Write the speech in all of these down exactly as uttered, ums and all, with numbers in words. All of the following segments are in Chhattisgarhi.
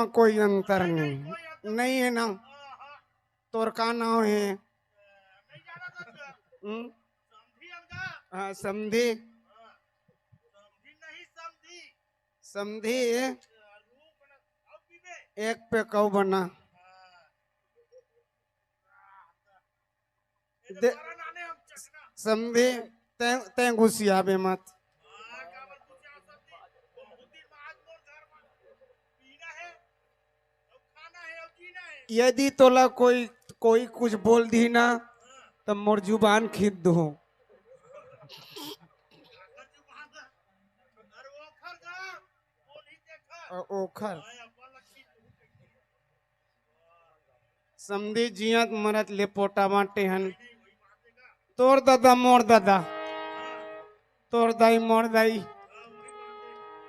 कोई अंतर नहीं, नहीं है ना। तोर का नाम है? हम्म? हाँ, समधी। समधी। एक पे कौ बना। दे, समधी, तैं, तैं गुसियाबे मत। यदि तोला कोई, कोई कुछ बोल दी ना, त मोर जुबान खींच दू। अ, ओखर। समधी, जियत मरत ले पोटा बांटे हन। तोर ददा मोर ददा, तोर दाई मोर दाई,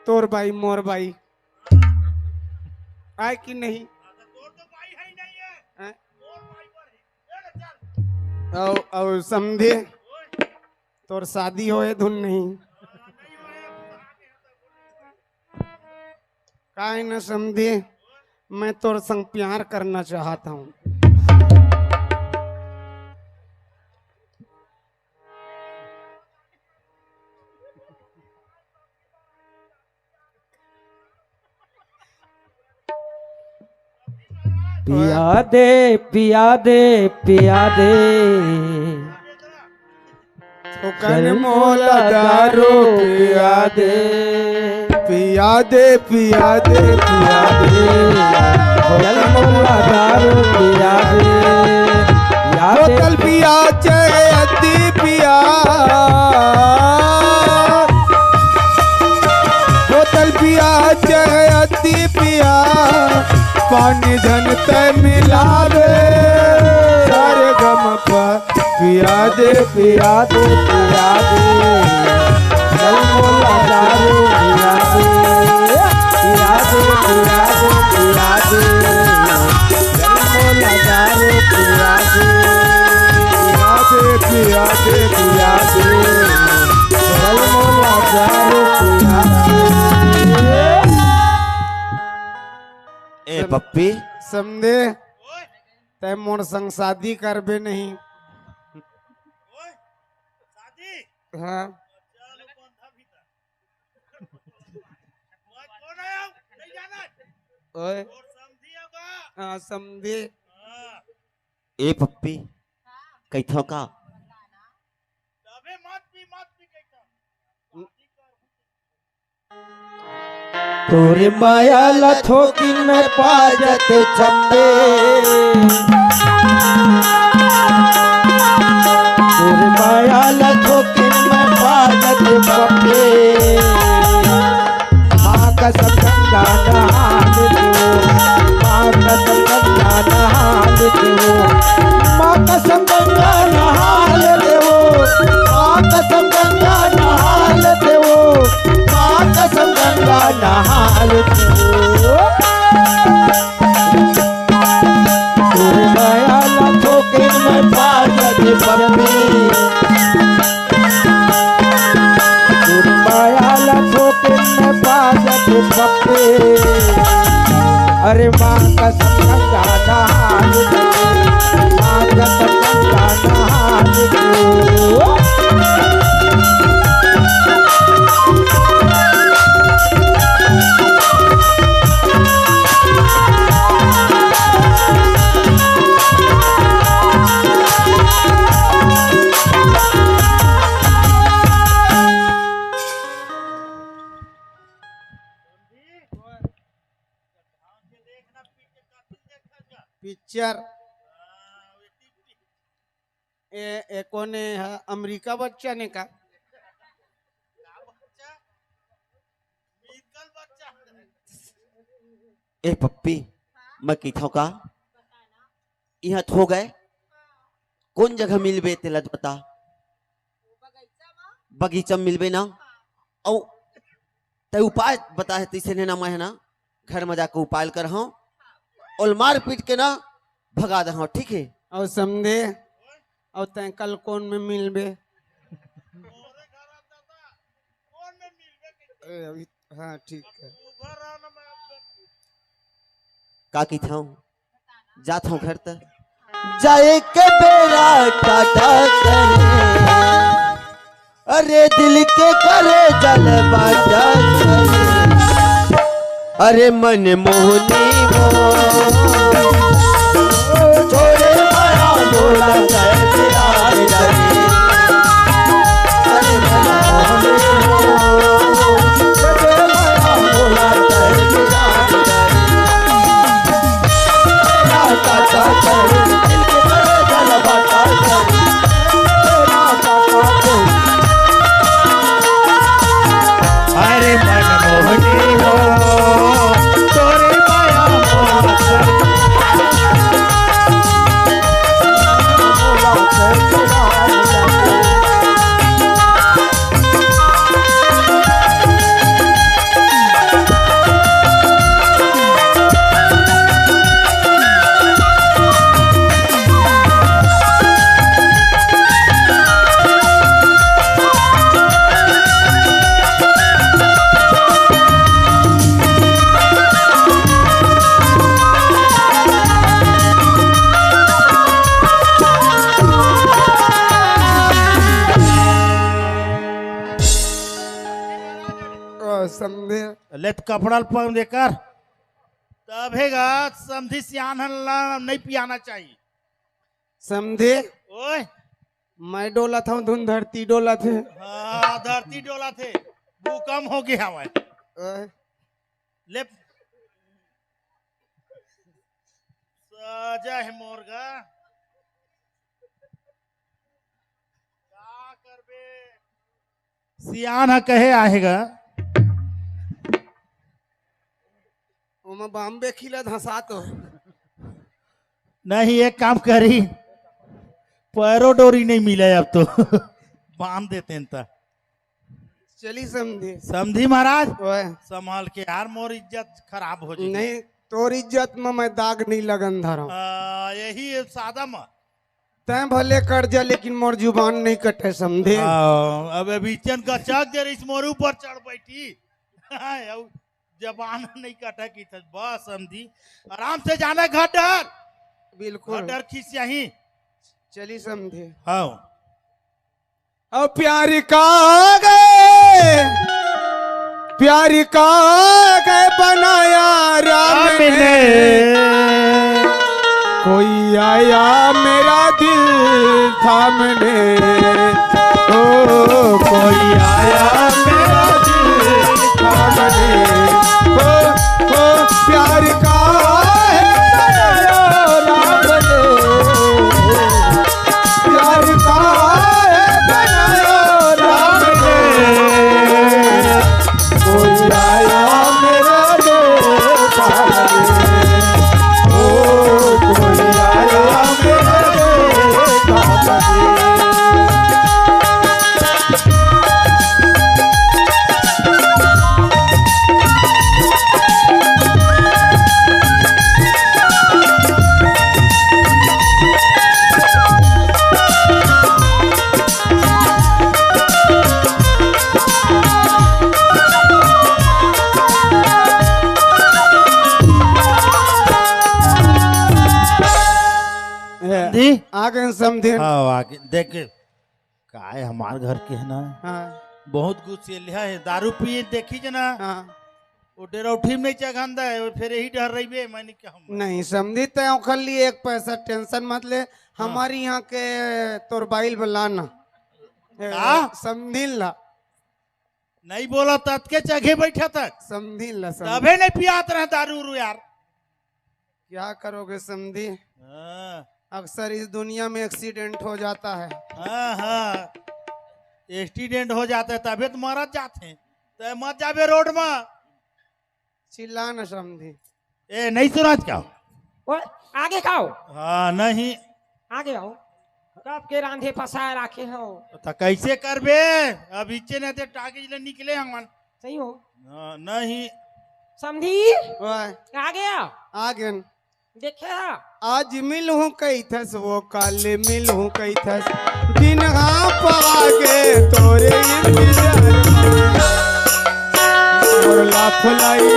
तोर बाई मोर बाई। आय कि नहीं? हैं? अउ, अउ समधी, तोर शादी होए धुन नहीं। काहे न समधी, मैं तोर संग प्यार करना चाहत हूँ। पिया दे, पिया दे, पिया दे। थोकन मोला दारू पिया दे। पिया दे, पिया दे, पिया दे। थोकन मोला दारू पिया दे। पिया दे। बोतल पिया चाहे अद्धी पिया, बोतल पिया चाहे अद्धी पिया, पानी झन तै मिलावे। सारे गम पर पिया दे, पिया दे, पिया दे। चल मोला दारू पिया दे, पिया दे, पिया दे, पिया दे। चल मोला दारू पिया दे, पिया दे, पिया दे, पिया दे। चल मोला दारू पिया दे। ए पप्पी। समधे, तै मोर संग शादी करबे नहीं। हाँ। ओए। हाँ, समधे। ए पप्पी, कहिथों का? तोरे माया ला थोकिन में पाजत छप्पे। तोरे माया ला थोकिन में पाजत छप्पे। माँ कसम गंगा नहान देवो, माँ कसम गंगा नहान देवो, माँ कसम गंगा नहान देवो, माँ कसम गंगा नहान देवो। माँ कसम गंगा नहाल तू। तोर माया ला थोकिन में पाजत पप्पी। तोर माया ला थोकिन में पाजत पप्पी। अरे माँ कसम गंगा नहाल तू। माँ कसम गंगा नहाल तू। पिक्चर। ए, ए कोने ह? अमेरिका बच्चा ने का? ए पप्पी, मैं कहिथों का? इहाँ थो गए, कोन जगह मिलबे तेला बता। बगीचा में मिलबे ना? अउ तै उपाय बता हे, तइसे ने ना मैं हे ना घर में जाके उपाय करहूँ, ओला मार पीट के ना भगा दहूँ, ठीक है? अउ समधे, अउ तै कल कोन में मिलबे? ए, अभी, हाँ, ठीक है। का कहिथंव, जात हंव घर त। जाए के बेरा टाटा करे, अरे दिल के करे जल बाटा करे। अरे मन मोहनी हो, छोड़े माया मोला कर प्यार करे। अरे मन मोहनी हो, छोड़े माया मोला कर प्यार करे। अरे मन मोहनी हो, तोरे माया मोहन। समझे? ले त कपड़ा ल पहन देकर। तभे गा समधी सियान हन ला नहीं पियाना चाहिए। समधी, ओए। मैं डोलत हंव, धुन धरती डोलत हे। हाँ, धरती डोलत हे, भूकंप हो गया हवय। ओए। ले, सजा हे मोर गा। का करबे? सियान ह कहे आहे गा। ओमा बॉम्बे खिला धसा तो। नहीं, एक काम करी, पैरो डोरी नहीं मिले अब तो। बांध देते हैं त। चली समधी। समधी महाराज, ओए। संभाल के यार, मोर इज्जत खराब हो जाए। नहीं, तोर इज्जत में मैं दाग नहीं लगन धरंव। आ, यही सादा में। तैं भले कट जा, लेकिन मोर जुबान नहीं कटे, समधी। हाँ, अब अभी चन का चक दे रही, मोर ऊपर चढ़ बैठी। हाँ, अब जबान नहीं कटे की था, बस समधी। आराम से जाना घर डर। बिल्कुल। घर डर खिसियाही। चली समधी। हाँ। अब प्यार का गए, प्यार का गए बनाया राम राम ने। ने। कोई आया मेरा दिल थामने, ओ कोई आया मेरा दिल थामने, ओ, ओ प्यार का है बनाया राम ने। प्यार का है बनाया राम ने, कोई आया मेरा देखा नहीं, ओ कोई आया मेरा देखा नहीं। जी? आ गए समधी। हाँ, आ गए। देख, काय हमार घर के है ना, हाँ। बहुत गुस्सेलिया है, दारू पिए देखी जना। हाँ। वो डेरौठी में नहीं चघन दे, वो फिर यही डर रही बे, मैंने कहा हम नहीं समधी, तय ओखर लिए एक पैसा टेंशन मत ले। हाँ। हमारे यहाँ के तोर बाइल बलाना। ए, का? समधिन ला। नहीं बोला तत के चघे बैठा तक। समधिन ला, समधिन। तभे नहीं पियात रहे दारू उरू यार। क्या करोगे समधी? हाँ। अक्सर इस दुनिया में एक्सीडेंट हो जाता है। हाँ, हाँ। एक्सीडेंट हो जाता है, तबे तो मरत जाते हैं। तो मत जाबे रोड में। चिल्ला न समधी। ए, नहीं सुनात का? ओ, आगे खाओ। हाँ, नहीं। आगे आओ। कब के रांधे पसाए राखे हो? तो कैसे करबे? अब इच्छे नहीं थे, टाकीज ले निकले हमन। सही हो। हाँ, नहीं। समधी? ओए। आ गया? आ गन। देखे हा? आज मिलहूं कहिथस, वो काल मिलहूं कहिथस। दिन हाँ पागे तोरे इंतजार में। मोर लाफलाई,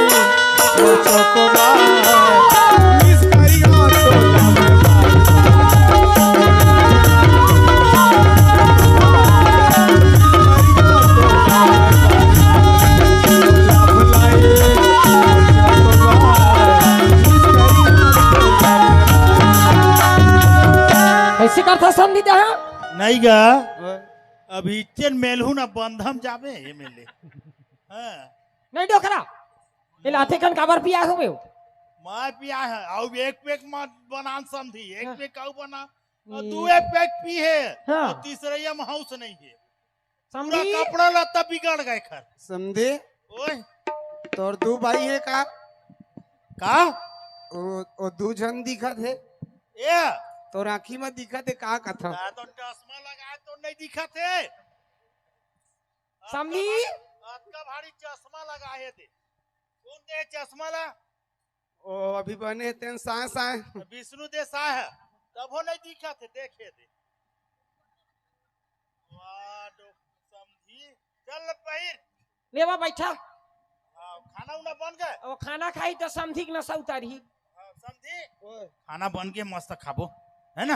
मोर चौकोबार। आइगा। ओए। अभी चेन मेलहू ना बंधम जाबे एमएलए। हाँ। नहीं डोकरा। ये लाते कन काबर पिया हो गयो? मैं पिया है। अउ एक पैक मत बनान समधी, एक हाँ। पैक अउ बना। अउ ये दू एक पैक पी है। हाँ। अउ तीसरैया में हाउस नहीं है। पूरा समधी। कपड़ा लत्ता बिगड़ गए खर। समधी। ओए। तोर दू भाई है का? का? ओ, ओ दू झन दिखत है। ए। तोर आँखी में दिखत है का कथा? ना तो चश्मा लगाए तो नहीं दिखत है। समधी। अतका भारी, अतका भारी चश्मा लगाए है ते। कौन दे चश्मा ला? ओ, अभी बने तेन साय साय। विष्णु दे साय है, तभो नहीं दिखत है, देखे दे। वाह, डो-, समधी, चल पहिर। लेवा बैठा। हाँ, खाना उना बन गए? ओ, खाना खाई तो समधी के नशा उतारी। हाँ, समधी। ओए। खाना बन के मस्त खाबो, है ना?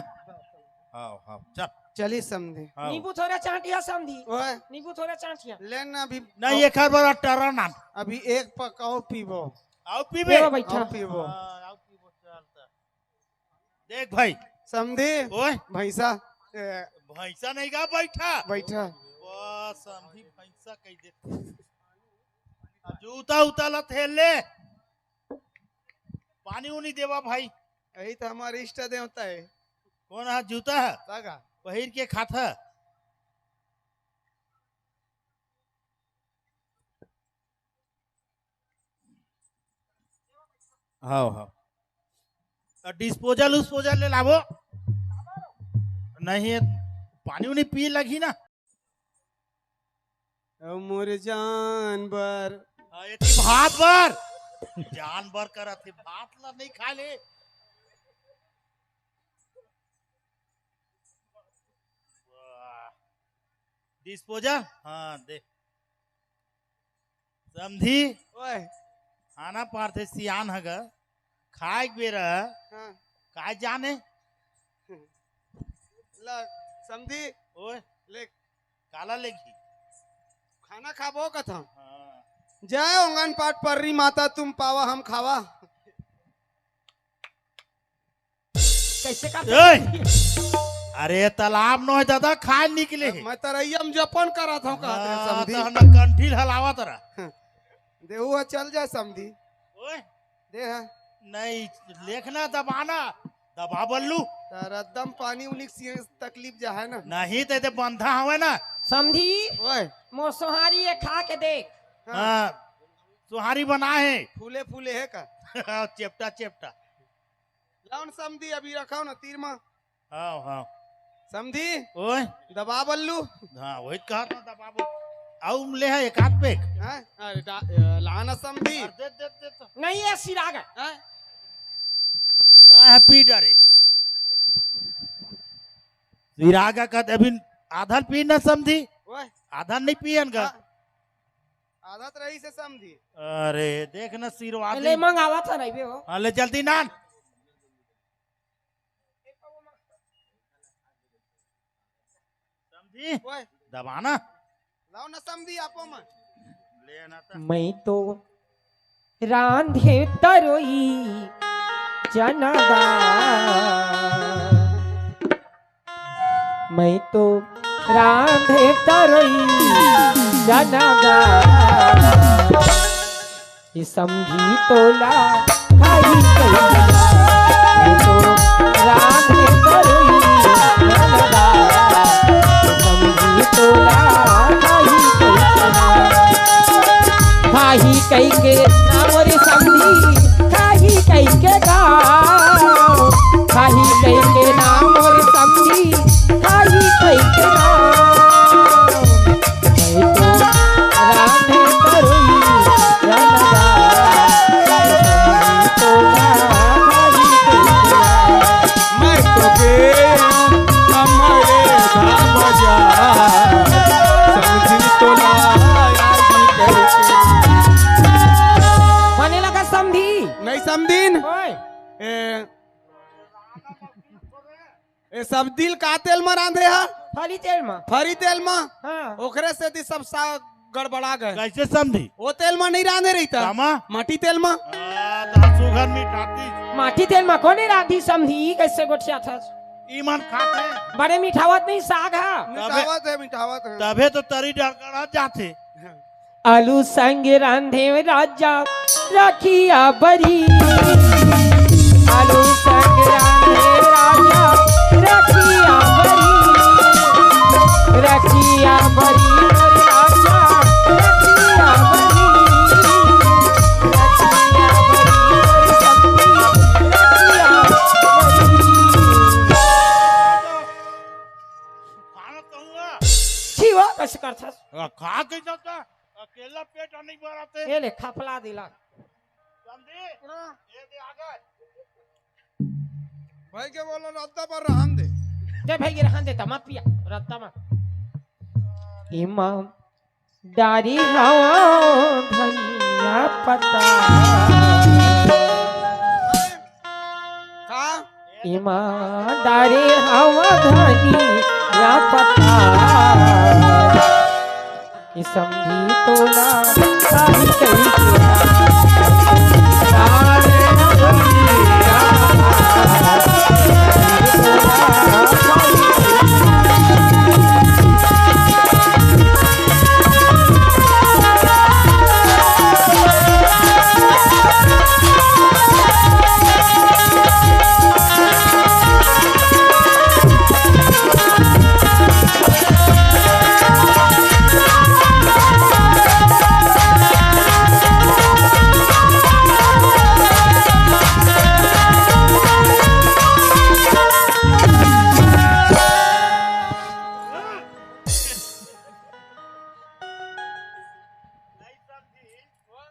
हाँ, हाँ, चल। चली समधी। हाँ। नींबू थोड़ा चाटिया समधी। ओए। नींबू थोड़ा चाटिया। ले ना अभी। नहीं, एक हर बार टरा ना। अभी एक पकाओ पीबो। आओ पीबे। पीबो बैठा। आओ पीबो। हाँ, आओ पीबो, चल त। देख भाई। समधी। ओए। भैंसा। ए। भैंसा नहीं गा, बैठा। बैठा। वाह, समधी भैंसा कह दे। आ, जूता उता ला थेल ले। पानी उनी देवा भाई। यही तो हमारे इष्ट देवता है। कौन है जूता है? तागा। पहिर के खाता। हाँ, हाँ। अउ डिस्पोजल उस्पोजल ले लाबो। नहीं, पानी उनी पी लगी ना। अउ मोर जान बर। हाँ, ये थी भात बर। जान बर करत थी, भात ला नहीं खा ले। वाह। डिस्पोजल? हाँ, दे। समधी? ओए। खाना पारथे सियान ह ग। खाए के बेरा हाँ। काय जाने? ला, समधी? ओए। ले। काला लेगी? खाना खाबो कथम। हाँ। जय ओंगन पाट पर्री माता तुम पावा हम खावा। कैसे का ए! अरे तालाब नो है दादा, खाए निकले है। मैं तरैया में जपन करत हूँ, कहत रहे हाँ, समधी। तो हम कंठी हलावत रहा। देहू ह चल जाए समधी। ओए। दे ह। नहीं, लेखना दबाना, दबा बल्लू। तार एकदम पानी उनी के सीने से तकलीफ जा है ना। नहीं, ते, ते बंधा हवे ना। समधी, ओए। मोर सोहारी ये खा के देख। हाँ। हाँ, सोहारी बना है। फूले फूले है का? चेपटा, चेपटा। लाओ न समधी, अभी रखाओ ना तीर मा। हाँ, हाँ। समधी? ओए। दबा बल्लू। हाँ, वही कहा था दबा बल्लू। आऊ ले है एक आध पैक। हाँ? अरे डा-, ए, लाना समधी। अरे दे, दे, दे तो। नहीं, ये सिराग है। हाँ? तो है पी डरे। सिराग का कद अभी आधा पी ना समधी। ओए। आधा नहीं पियन का। हाँ। आधा तो रही से समधी। अरे, देख ना सिरवा ले दी। मंगावा था नहीं बे हो। हाँ, ले जल्दी नान। समधी? ओए। दबाना। लाओ ना समधी, आपो मन। ले ना ता। मैं तो रांधे तरोई चना दाल। मैं तो रांधे तरोई चना दाल। ये समधी तोला खाही कइसे? ये तो रांधे तरोई चना दाल। समधी तोला खाही कइसे? खाही कइके ना मोरे समधी, खाही कइके गाँव। खाही कइके ना मोरे समधी, खाही कइके गाँव। मैं तो रांधे तरोई चना दाल, मैं तो ना खाही कइके। मैं तो गे हमारे धा बजा, समधी तोला आज करके। बने लगा समधी। नहीं समधीन। ओए। ए, ए, सब दिल का तेल म रांधे हा? फरी तेल म। फरी तेल म? हाँ। ओकरे सेती सब सा गड़बड़ा गए। कैसे समधी? वो तेल म नहीं रांधे रहिता। कामा? माटी तेल म। आ, तहार सुघर मिठाती। माटी तेल म कोने रांधी समधी? कैसे गोठिया था? ईमन खाथे। बड़े मिठावत नहीं साग ह। तभे मिठावत हे, मिठावत हे। तभे तो तरी डगड़गड़ा जाथे। आलू संग रांधे राजा रखिया बरी। आलू संग रांधे राजा रखिया बरी। रखिया बरी मोर राजा, रखिया बरी। रखिया बरी मोर सखी, रखिया बरी। खाना कहूँगा। छिवा कस करथस। आ, खा के जाता। अकेला पेट नहीं भराते। ये ले, खपला दिला। समझी? हाँ। ये दे आगे। भाई के बोलो, रद्दा पर रहन दे। दे भाई के रहन दे, त मत पिया, रद्दा मत। ईमानदारी हवा धनिया पता। का? ईमानदारी हवा धनिया पता। ये समधी तोला साही कही के।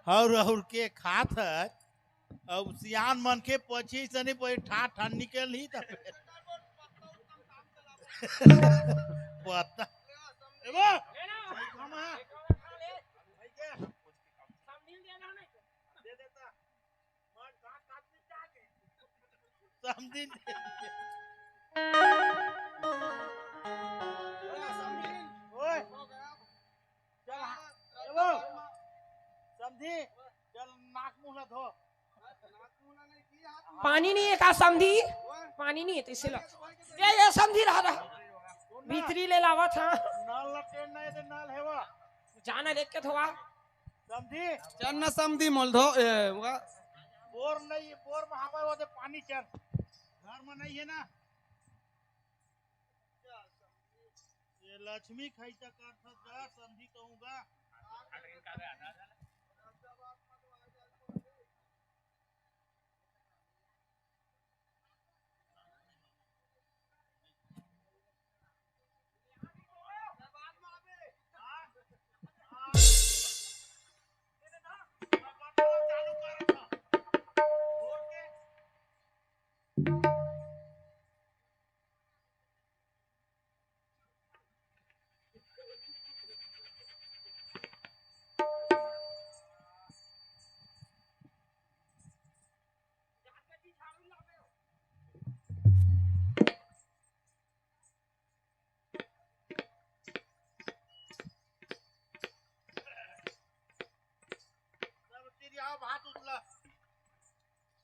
और, और के खात हस? अब सियान मन के पछी से नहीं पड़ी, ठा ठा निकल ही तब। पता। एगो। समधी। ओए। चल, हाँ। एगो। समधी, चल, नाक मुंह ला धो। पानी नहीं है का समधी? पानी नहीं है तो इसे ला। ये, ये समधी रहा, रहा। सुन ना। भीतरी ले लावा था। नल ला टेन नहीं दे, नल हेवा। जाना लेके धोवा। समधी? चल ना समधी मोल धो, ए, वा। बोर नहीं, बोर में हवा होते पानी चल। घर में नहीं है ना? ये लक्ष्मी खाई त करथस गा, समधी कहूँ गा।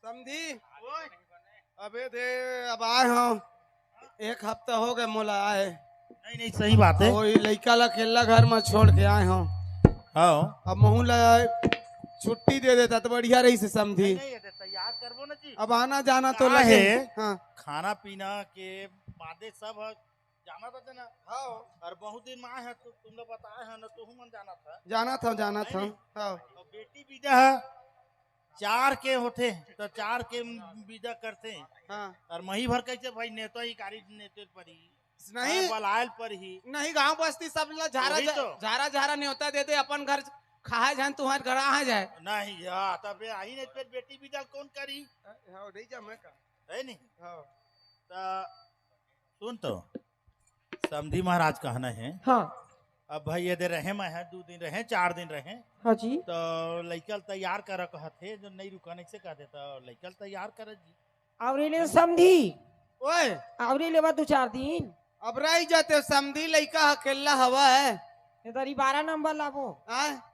समधी, ओए। अबे दे, अब आए हो, एक हफ्ता हो गए मोला आए। नहीं, नहीं, सही बात है। और ये लइका ला अकेला घर में छोड़ के आए हो। हाँ। अब महू ला छुट्टी दे देता तो बढ़िया रही से समधी। नहीं, नहीं, ये तो तैयार करबो ना जी। अब आना जाना तो का लगे। है? हाँ। खाना पीना के बादे सब है, जाना था ना। हाँ। और बहुत दिन में आए हैं तो तुम लोग बताए हैं ना, तो हूँ मन जाना था। जाना था, जाना नहीं, था। नहीं। हाँ। और बेटी विदा है, चार के होथे, तो चार के विदा करथे। हाँ। और मही भर कैसे भाई, नेता ही गाड़ी नेते पर ही। नहीं। हाँ, बलायल पर ही। नहीं, गांव बस्ती सब ला झारा वही झा-, तो। झारा, झारा नेवता दे दे, अपन घर खाए जान, तुम्हारे घर आ जाए। नहीं, हाँ, तब ये आई नहीं, फिर बेटी विदा कौन करी? हाँ, नहीं जा मैं का। है नहीं? हाँ। तो सुन तो, समधी महाराज कहना है। हाँ। अब भाई ये दे रहे, मैं है, दो दिन रहे, चार दिन रहे। हाँ जी। तो लइका ल तैयार कर कहत हे, जो नहीं रुका नहीं से कह देता, लइका ल तैयार कर जी। और ये ले समधी। ओए। और ये लेवा दो चार दिन। अब रह जाते समधी, लइका अकेला हवा है। ये दरी बारह नंबर लाबो। हाँ?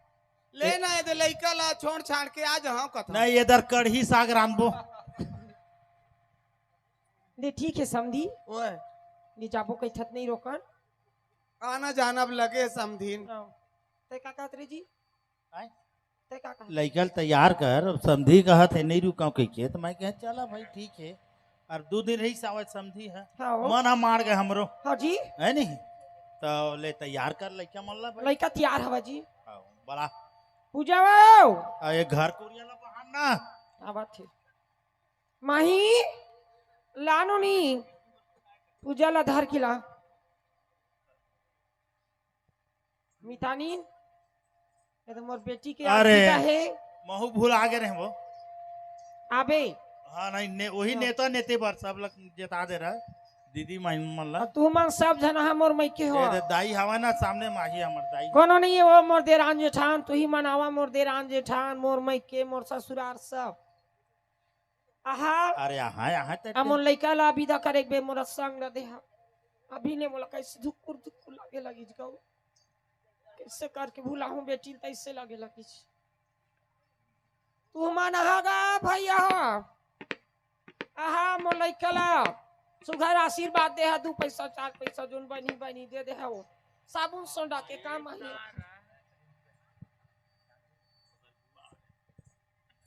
ले ना, ये दे लइका ला छोड़ छाड़ के आ जाओ कथा। नहीं, ये दर कढ़ी साग रांधबो। ले ठीक हे समधी। ओए। ले जाबो कहिथस त नइ रोकन। आना जाना अब लगे समधिन। हाँ। तैं का कहत रहे जी? आय? तैं का कहत? लइका ल तैयार कर, अब समधी कहत हे नइ रुकंव कहिके, त मैं कहेंव चला भाई ठीक हे। अउ दू दिन रहिस आवत समधी ह। हाँ। मन ह मार गे हमरो। हाँ जी। हे नहीं? त ले तैयार कर लइका मन ला भाई। लइका तैयार हवय जी। हाँ, बला। पूजा वो। अउ ये घर कुरिया ला बहार ना। का बात हे? माही, ला नोनी, पूजा ला धर के ला। मितानी, ये तो मोर बेटी के अरे, आरती का हे। महू भुला गे रहेंव वो। आबे। हाँ, नहीं, ने-, वही हाँ। नेता नेते बर सब लग जता दे रहा, दीदी माई मन ला। अउ तुमन सब झन हा मोर मइके हो। ये दे दाई हवा ना सामने माही हमर दाई। कोनो नहीं हे वो मोर देरान जेठान, तुही मन आवा मोर देरान जेठान, मोर मइके, मोर ससुरार सब। आहा। अरे आहा, आहा, त अब मोर लइका ला बिदा करे के बेर मोर संग ल देहा। अभी ले मोला कइसे धुकुर धुकुर लागे लगिस गऊ। कइसे करके भुलाहूं बेटी ल, तइसे लागे लगिस। तुमन आहा गा भइया हो। आहा, मोर लइका ला सुघर आशीर्वाद देहा, दू पइसा, चार पइसा, जोन बनी बनी दे देहा वो। साबुन सोंडा के काम आही।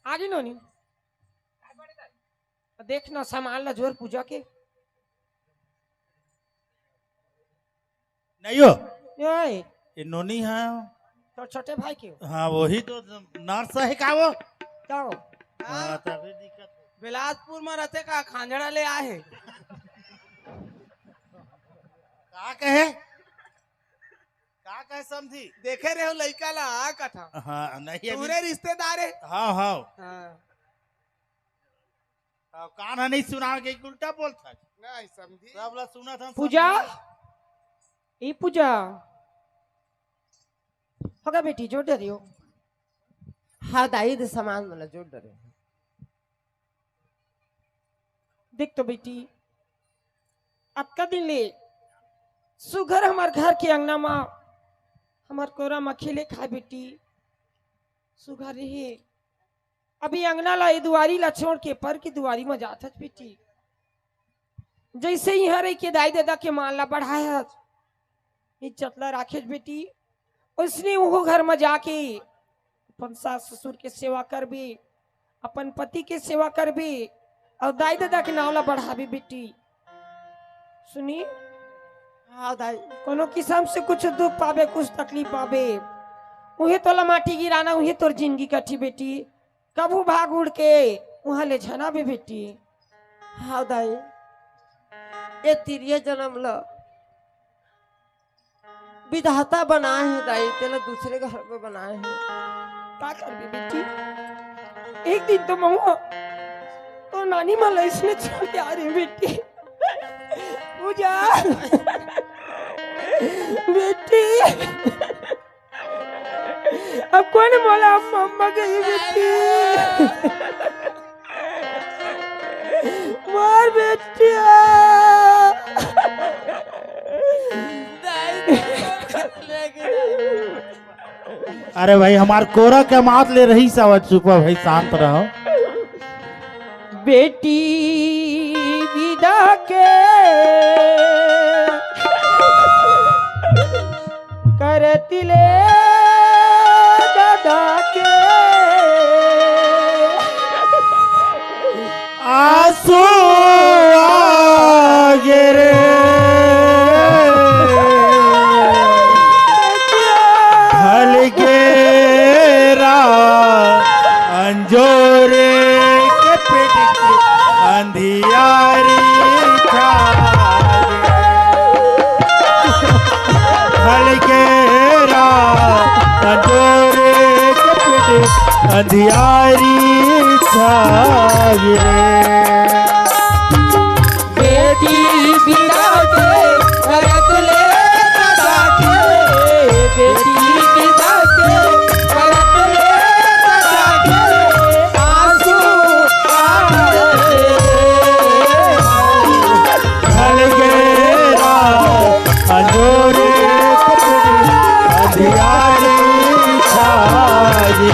आगे नोनी। देख ना सामान ला जोर पूजा के। नहीं हो। ओए। ये नोनी है। तोर छोटे भाई के हो? हाँ, वही तो नर्स है का वो? का हो? हाँ, तभी दिक्कत है। बिलासपुर में रहते का खांजड़ा ले आए हैं। का कहे? का कहे समधी? देखे रहे हो लइका ला, आ कथा। हाँ, नहीं अभी। पूरे रिश्तेदार है। हाँ, हाँ। हाँ। अब कान ह नहीं सुनावे के उल्टा बोलत हस। नहीं समधी। सब ला सुनत हन पूजा, समधी। ई पूजा। होगा बेटी, जोर डरे हो। हाँ दाई, दे सामान मन ला जोर डरे। देख तो बेटी, अतका दिन ले सुघर हमर घर के अंगना मा, हमर कोरा मा खेले खाए बेटी, सुघर रहे। अभी अंगना ला, ये दुआरी ला छोड़ के पर के दुआरी मा जात हस बेटी। जइसे इहाँ रहि के दाई ददा के मान ला बढ़ाए हस, इज्जत ला राखेस बेटी, ओइसने उहू घर मा जाके अपन सास ससुर के सेवा करबे, अपन पति के सेवा करबे अउ दाई ददा के नाव ला बढ़ाबे बेटी। सुनी? हाँ दाई। कोनो किसम से कुछ दुख पाबे, कुछ तकलीफ पाबे, उहे तोला माटी गिराना, उहे तोर जिनगी कटही बेटी। कभू भाग उड़ के उहाँ ले झन आबे बेटी। हाँ दाई, ये तिरिया जनम ल विधाता बनाए हे दाई, तेला दूसरे घर में बनाए हे। का करबे बेटी, एक दिन तो महूँ तोर नानी मन ला अइसने छोड़ के आ रहे बेटी। पूजा बेटी। अब कोन मोला मम्मा कही बेटी? मोर बेटिया। अरे भाई, हमार कोरा के मात ले रहिस हवय, चुप भाई, शांत रहो। बेटी बिदा के करत ले ददा के आंसू आ गे रे। ढल गे रा अंजोरे के पिट के अंधियारी छा गे। ढल गे रा अंजोरे के पिट अंधियारी छा गे। बेटी बिदा के करत ले ददा के, बेटी बिदा के करत ले ददा के, आंसू आ गे। ढल गे रा अंजोरे अंधियारी छा गे।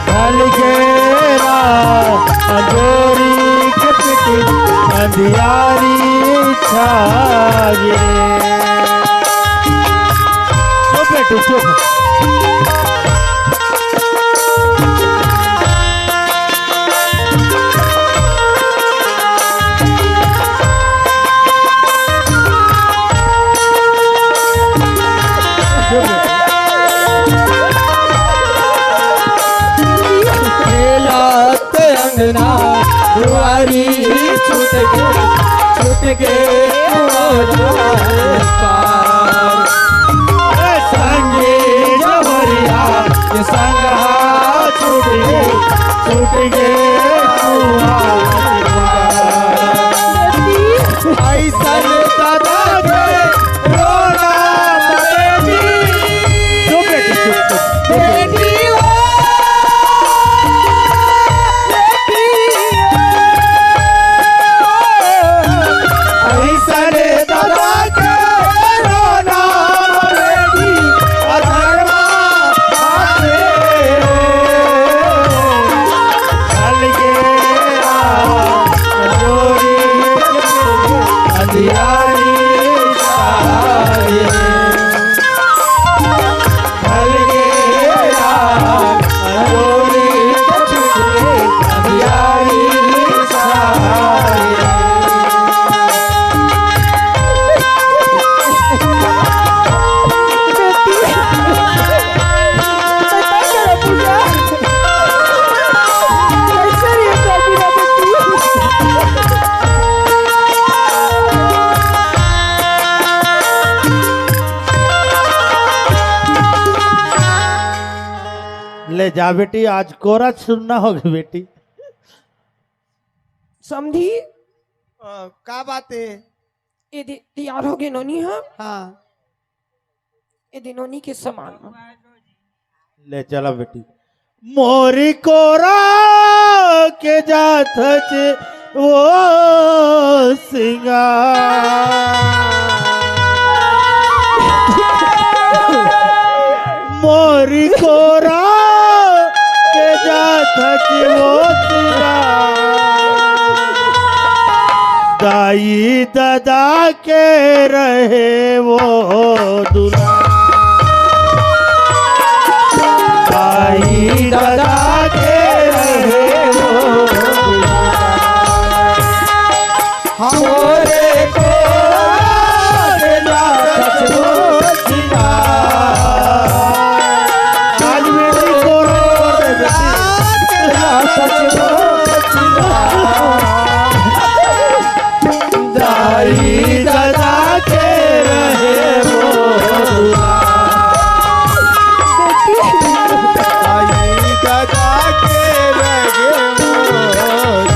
ढल गे रा प्यारी छाई रे। ओ बेटू, चुप। खेलत अंगना दुआरी छूट के, छूट के कुआं पार। ए संगी जवरिया के संगहा छूट के, छूट के कुआं पार। अइसन दादा के रोना मरे जी। चुप बेटी, चुप, चुप, चुप। बेटी हो, बेटी हो। अइसन दादा के रोना मरे जी। अधर्मा आवे। अलगे आ, जोड़ी अंधियारी सारे। अलगे आ, जोड़ी अंधियारी सारे। ले जा बेटी, आज कोरा सुनना होगा बेटी। समधी। अ, का बात है? ए दे, तैयार हो गे नोनी, हाँ? हाँ। ए दे नोनी के सामान। ले चला बेटी। मोरी कोरा के जात हच वो सिंगार। मोरी कोरा के जात हच वो सिंगार। दाई ददा के रहे वो दुलार। दाई ददा के रहे वो दुलार। हमरे कोरा के जात हच वो सिंगार। आज मेरी कोरा के जात हच वो सिंगार। दाई ददा के रहे वो दुलार। दाई ददा के रहे वो दुलार।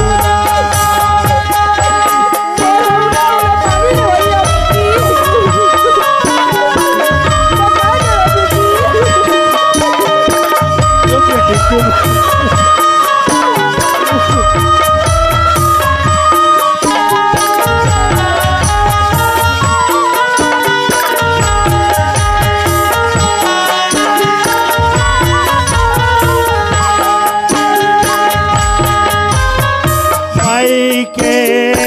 माई के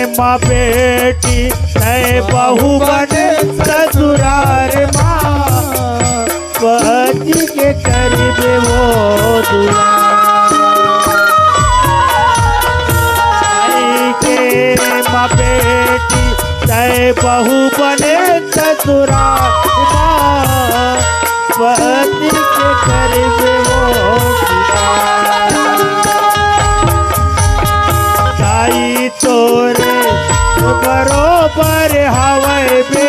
माँ बेटी तय बहू बने ससुरार माँ। पति के करिबे वो दुलार। माई के माँ बेटी तय बहू बने ससुरार माँ। पति के करिबे वो दुलार। ताई तोरे बरोबर हवय बे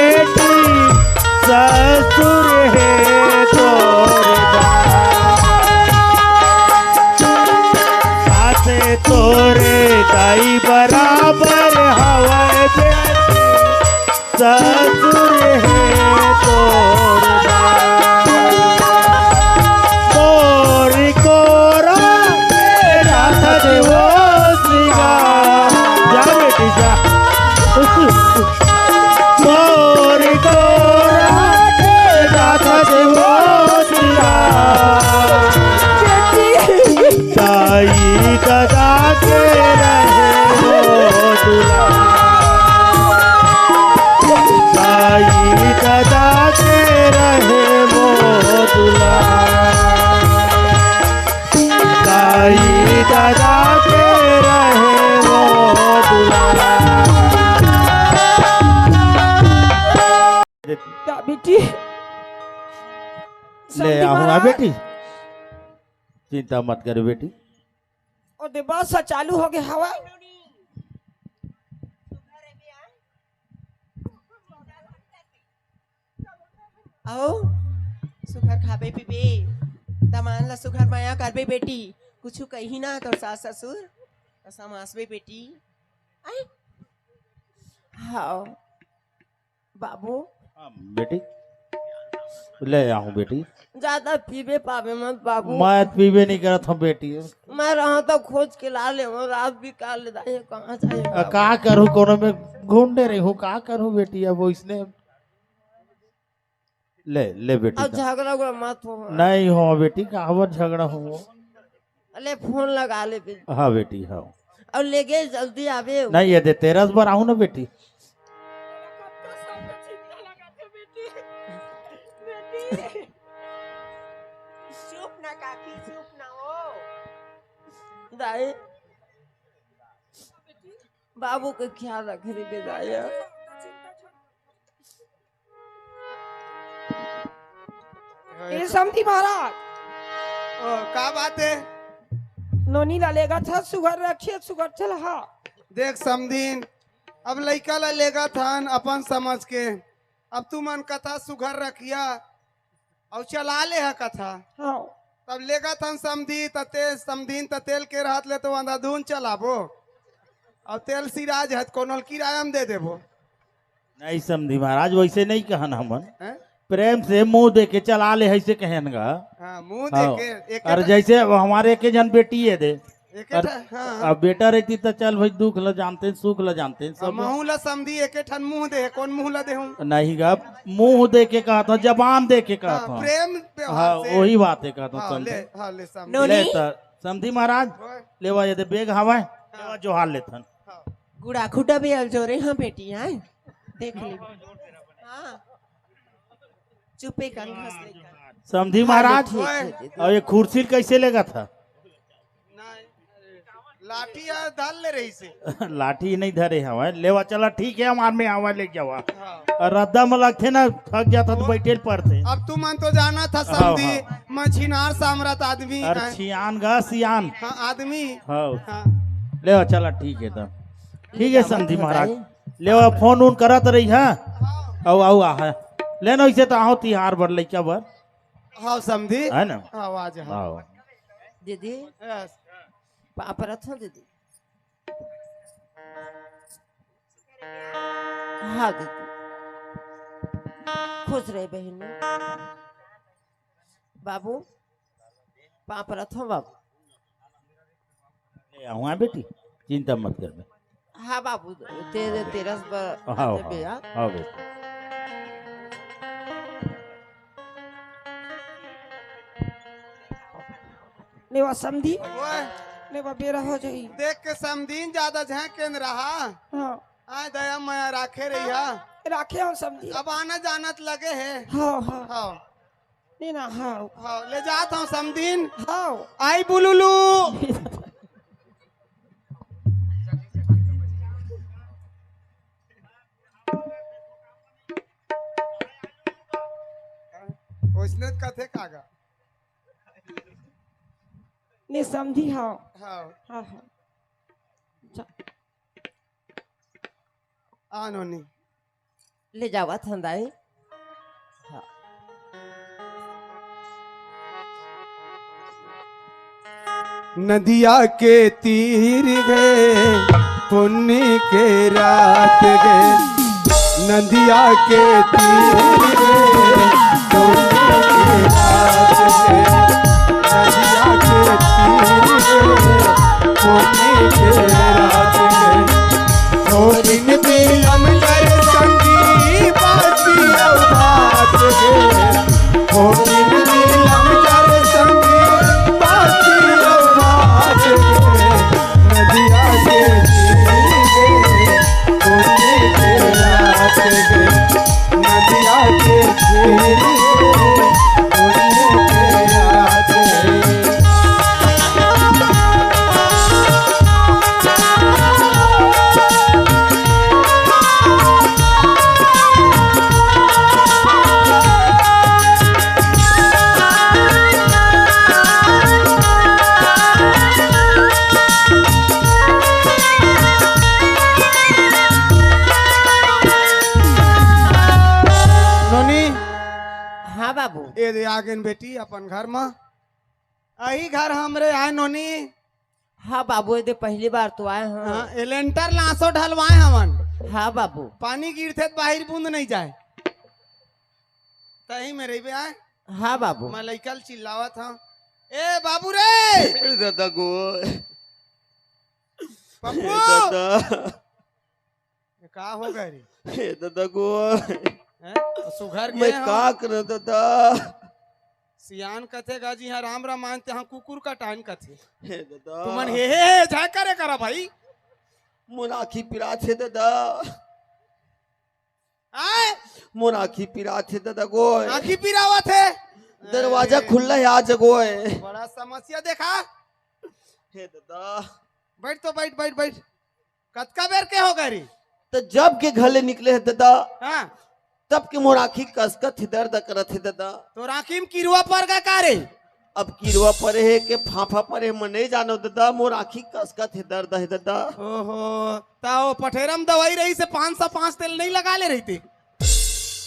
बेटी। ले समधी आहूं ना महाराज। बेटी, चिंता मत कर बेटी। ओ दे बस ह चालू हो गए हवा। आओ, सुघर खाबे पीबे, दमान ला सुघर माया करबे बेटी। कुछु कही ना तोर सास ससुर, त समासबे बेटी। आई। हाँ। बाबू। हाँ, बेटी। ले आहूं बेटी। ज्यादा पीबे पाबे मत बाबू। मैं पीबे नहीं करत हूँ बेटी। मैं रहा तो खोज के ला ले, वो रात भी काल ले दाई, कहाँ जाए अ, बाबू? का करूँ, कोनो में घूमने रही हूँ, का करूँ बेटी, अब वो इसने ले, ले बेटी अब का। झगड़ा उगड़ा मत हो। नहीं हो बेटी, कहावत झगड़ा हो। ले फोन लगा ले बेटी। हाँ बेटी, हाँ। और ले गए, जल्दी आवे। नहीं, ये दे, तेरस बार आहूं ना बेटी। चुप ना काकी, चुप ना हो। दाई, बाबू के ख्याल रखे रे बेदाया। ए समधी महाराज। ओ, का बात है? नोनी ला लेगा था, सुघर रखिए, सुघर चल, हाँ। देख समधीन, अब लइका ला लेगा था अपन समझ के, अब तू मन कथा सुघर रखिया, अउ चला ले ह कथा। हाँ। तब लेगत हन समधी, त ते-, समधीन त तेल के रहत ले तो अंधाधुन चलाबो। अउ तेल सिराज है त कोनो ल किराया म दे देबो। नहीं समधी महाराज, वैसे नहीं कहन हमन। हैं? प्रेम से मुंह दे के चला ले, ऐसे कहन गा। हाँ, मुंह हाँ। दे के, एक अरे एक जैसे अब हमारे एक जन बेटी है दे, एके अर-, ठा-, हाँ, हाँ। अब बेटा रहती त चल भाई, दुख ल जानते, सुख ल जानते, अब सब। महू ल समधी एके ठन मुंह दे, कौन मुंह ल देहूं? नहीं गा, मुंह दे के कहत हूँ, जबान दे के कहत हाँ, हूँ। प्रेम व्यवहार हाँ, से। वही बात है कहत हूँ, हाँ, समधी। ले, हाँ, ले, समधी। नोनी। ले त, समधी महाराज, ओए। लेवा ये दे, बेग हवय, हाँ। लेवा जोहार लेथन। हाँ। गुड़ा खुटा भी अलजोरे, हाँ बेटी, हाँ, देख ले। हाँ। चुपे कान घस ले कान। समधी हाँ, महाराज, ठीक है, ठीक है। अउ ये खुर्सी ल कइसे लेगत ह? नहीं, लाठी ह धर ले रहिसे। लाठी नहीं धरे हवय, लेवा चला, ठीक है, हमार में आवा, ले जावा। हाँ। अउ रद्दा म लगथे ना, थक जात ह त अब, बइठे ल परथे। अब तुमन तो जानत ह हाँ, समधी, हाँ। मैं छिनार सामरथ आदमी अरे है। छियान गा, सियान। हाँ, आदमी। हाँ। हाँ। लेवा चला, ठीक है त। ठीक है जावा समधी तो महाराज। भाई। लेवा फोन उन करत रही है। हाँ। अउ, अउ, आ है। ले ना, इसे तो आओ तिहार बर, लइका बर। हाँ, समधी। है ना? हाँ, आ जा। हाँ। दीदी, यस। पाँव परत हो दीदी। हाँ दीदी। खुश रहे बहिनी। बाबू, पाँव परत हो बाबू। ए, हुआ बेटी, चिंता मत कर। हाँ बाबू, तेरे, तेरस बर हाँ, आते हाँ, भैया। हाँ बेटी। लेवा समधी, ओए। लेवा बेरा हो जाई। देख के समधीन ज्यादा झांक के न रहा। हाँ। आय दया मया राखे रही हा। राखे हो समधी। अब आना जानत लगे है। हाँ, हाँ। हाँ। नीना, हाँ। हाँ, ले जात हूँ समधीन। हाँ। आई बुलुलू। ओइसने कथे कागा। ने समधी, हाँ। हाँ। हाँ, हाँ। अच्छा। आ नोनी। ले जावत हन दाई। हाँ। नदिया के तीर गए पुन्नी के रात गए, नदिया के तीर गए पुन्नी के रात गए, नदिया के तीर गए पुन्नी के रात गए। ओ दिन नीलम कर संगी बासी बात गे। ओ दिन नीलम कर संगी बासी बात गे। नदिया के तीर गे, होली के रात गे। नदिया के हाँ बाबू। ए दे आ गेन बेटी अपन घर म। अही घर हमरे आए नोनी। हाँ बाबू, ए दे पहली बार तो आए हंव। हाँ, ए लेंटर लासो ढलवाए हवन। हाँ बाबू। पानी गिरथे त बाहिर बूंद नहीं जाए। तही में रहिबे आए। हाँ बाबू। मैं लइका ल चिल्लावत हंव, "ए बाबू रे!" ए दादा गो। पप्पू! ए दादा। ये का हो गए रे? ए दादा गो। हैं? सुघर मैं गे हंव। का करंव दादा? सियान कथे गा जी, हाँ राम राम मानते, हाँ कुकुर का टाइम कथे। हे दादा। तुमन हे, हे, हे, झा करे करा भाई। मोर आँखी पिरात हे दादा। आय? मोर आँखी पिरात हे दादा गोय। आँखी पिरावत हे? दरवाजा अरे। खुल्ला हे आज गोय। बड़ा समस्या देखा। हे दादा। बैठ तो, बैठ, बैठ, बैठ। कतका बेर के हो गए रे? त जब के घर ले निकले हे दादा, हाँ। तब के मोर आँखी कसकत हे, दर्द करत हे दादा। तोर आँखी म किरवा पर गे का रे? अब किरवा परे हे के फाफा परे हे, मैं नहीं जानव दादा, मोर आँखी कसकत हे, दर्द हे दादा। ओहो, त ओ पठेरा म दवाई रहिस हे, पाँच सौ पाँच तेल नहीं लगा ले रहिते?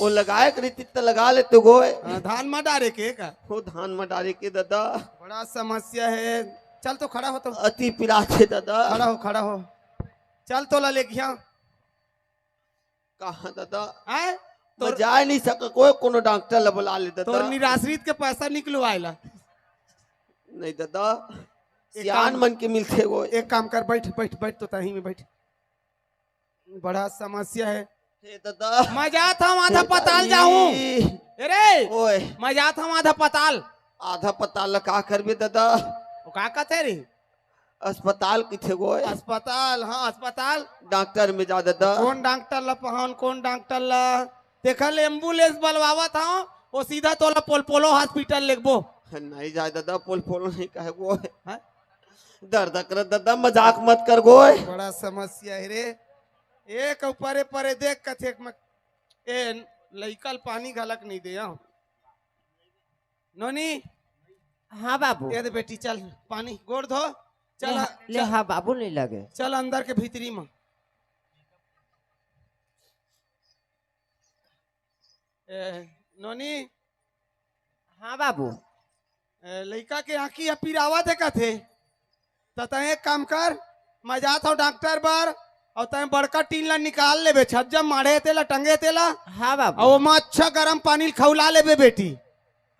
ओ लगाए के रहितिस त लगा लेतेंव गोय। हाँ, धान म डारे के का? ओ धान म डारे के दादा। बड़ा समस्या हे। चल तो खड़ा हो तो। अति पिरात हे दादा। खड़ा हो, खड़ा हो। चल तोला लेगिहा। कहाँ दादा? हैं? मैं तोर जाए नहीं सकंव, कोई कोनो डॉक्टर ला बुला ले दादा। तोर निराश्रित के पैसा निकलवाए ला। नहीं दादा, एक सियान काम, मन के मिलथे वो। एक काम कर, बैठ, बैठ, बैठ तो तही में बैठ। बड़ा समस्या हे। हे दादा। मैं जात हंव आधा हे पताल दादी। जाहूं। ए रे, ओए। मैं जात हंव आधा पताल। आधा पताल ला का करबे दादा? वो का कथे रे? अस्पताल किथे गोय? अस्पताल, हाँ, अस्पताल। डॉक्टर में जा दादा। कौन डॉक्टर ला पहान, कौन डॉक्टर ला? देखा ले, एम्बुलेंस बलवावत हंव, वो सीधा तोला पोलपोलो हॉस्पिटल लेगबो। नहीं जाए दादा, पोलपोलो नहीं कहे गोय। हैं? दर्द करत दादा, मजाक मत कर गोय। बड़ा समस्या हे रे। एक ऊपरे परे देख कथेक म-, ए लइका ल पानी घलक नहीं दे, हाँ। नोनी। हाँ बाबू। ए दे बेटी, चल पानी, गोड़ धो। चल, ले, ले चल। हाँ बाबू, नहीं लगे। चल अंदर के भीतरी म। ए, नोनी। हाँ बाबू। ए, लइका के आँखी ह पिरावत हे कथे, त तैं एक काम कर, मैं जात हंव डॉक्टर बर, अउ तैं बड़का टीन ला निकाल लेबे, छज्जा माढ़े हे तेला, टंगे हे तेला, हाँ बाबू। अउ ओमा अच्छा गरम पानी ल खौला लेबे बेटी,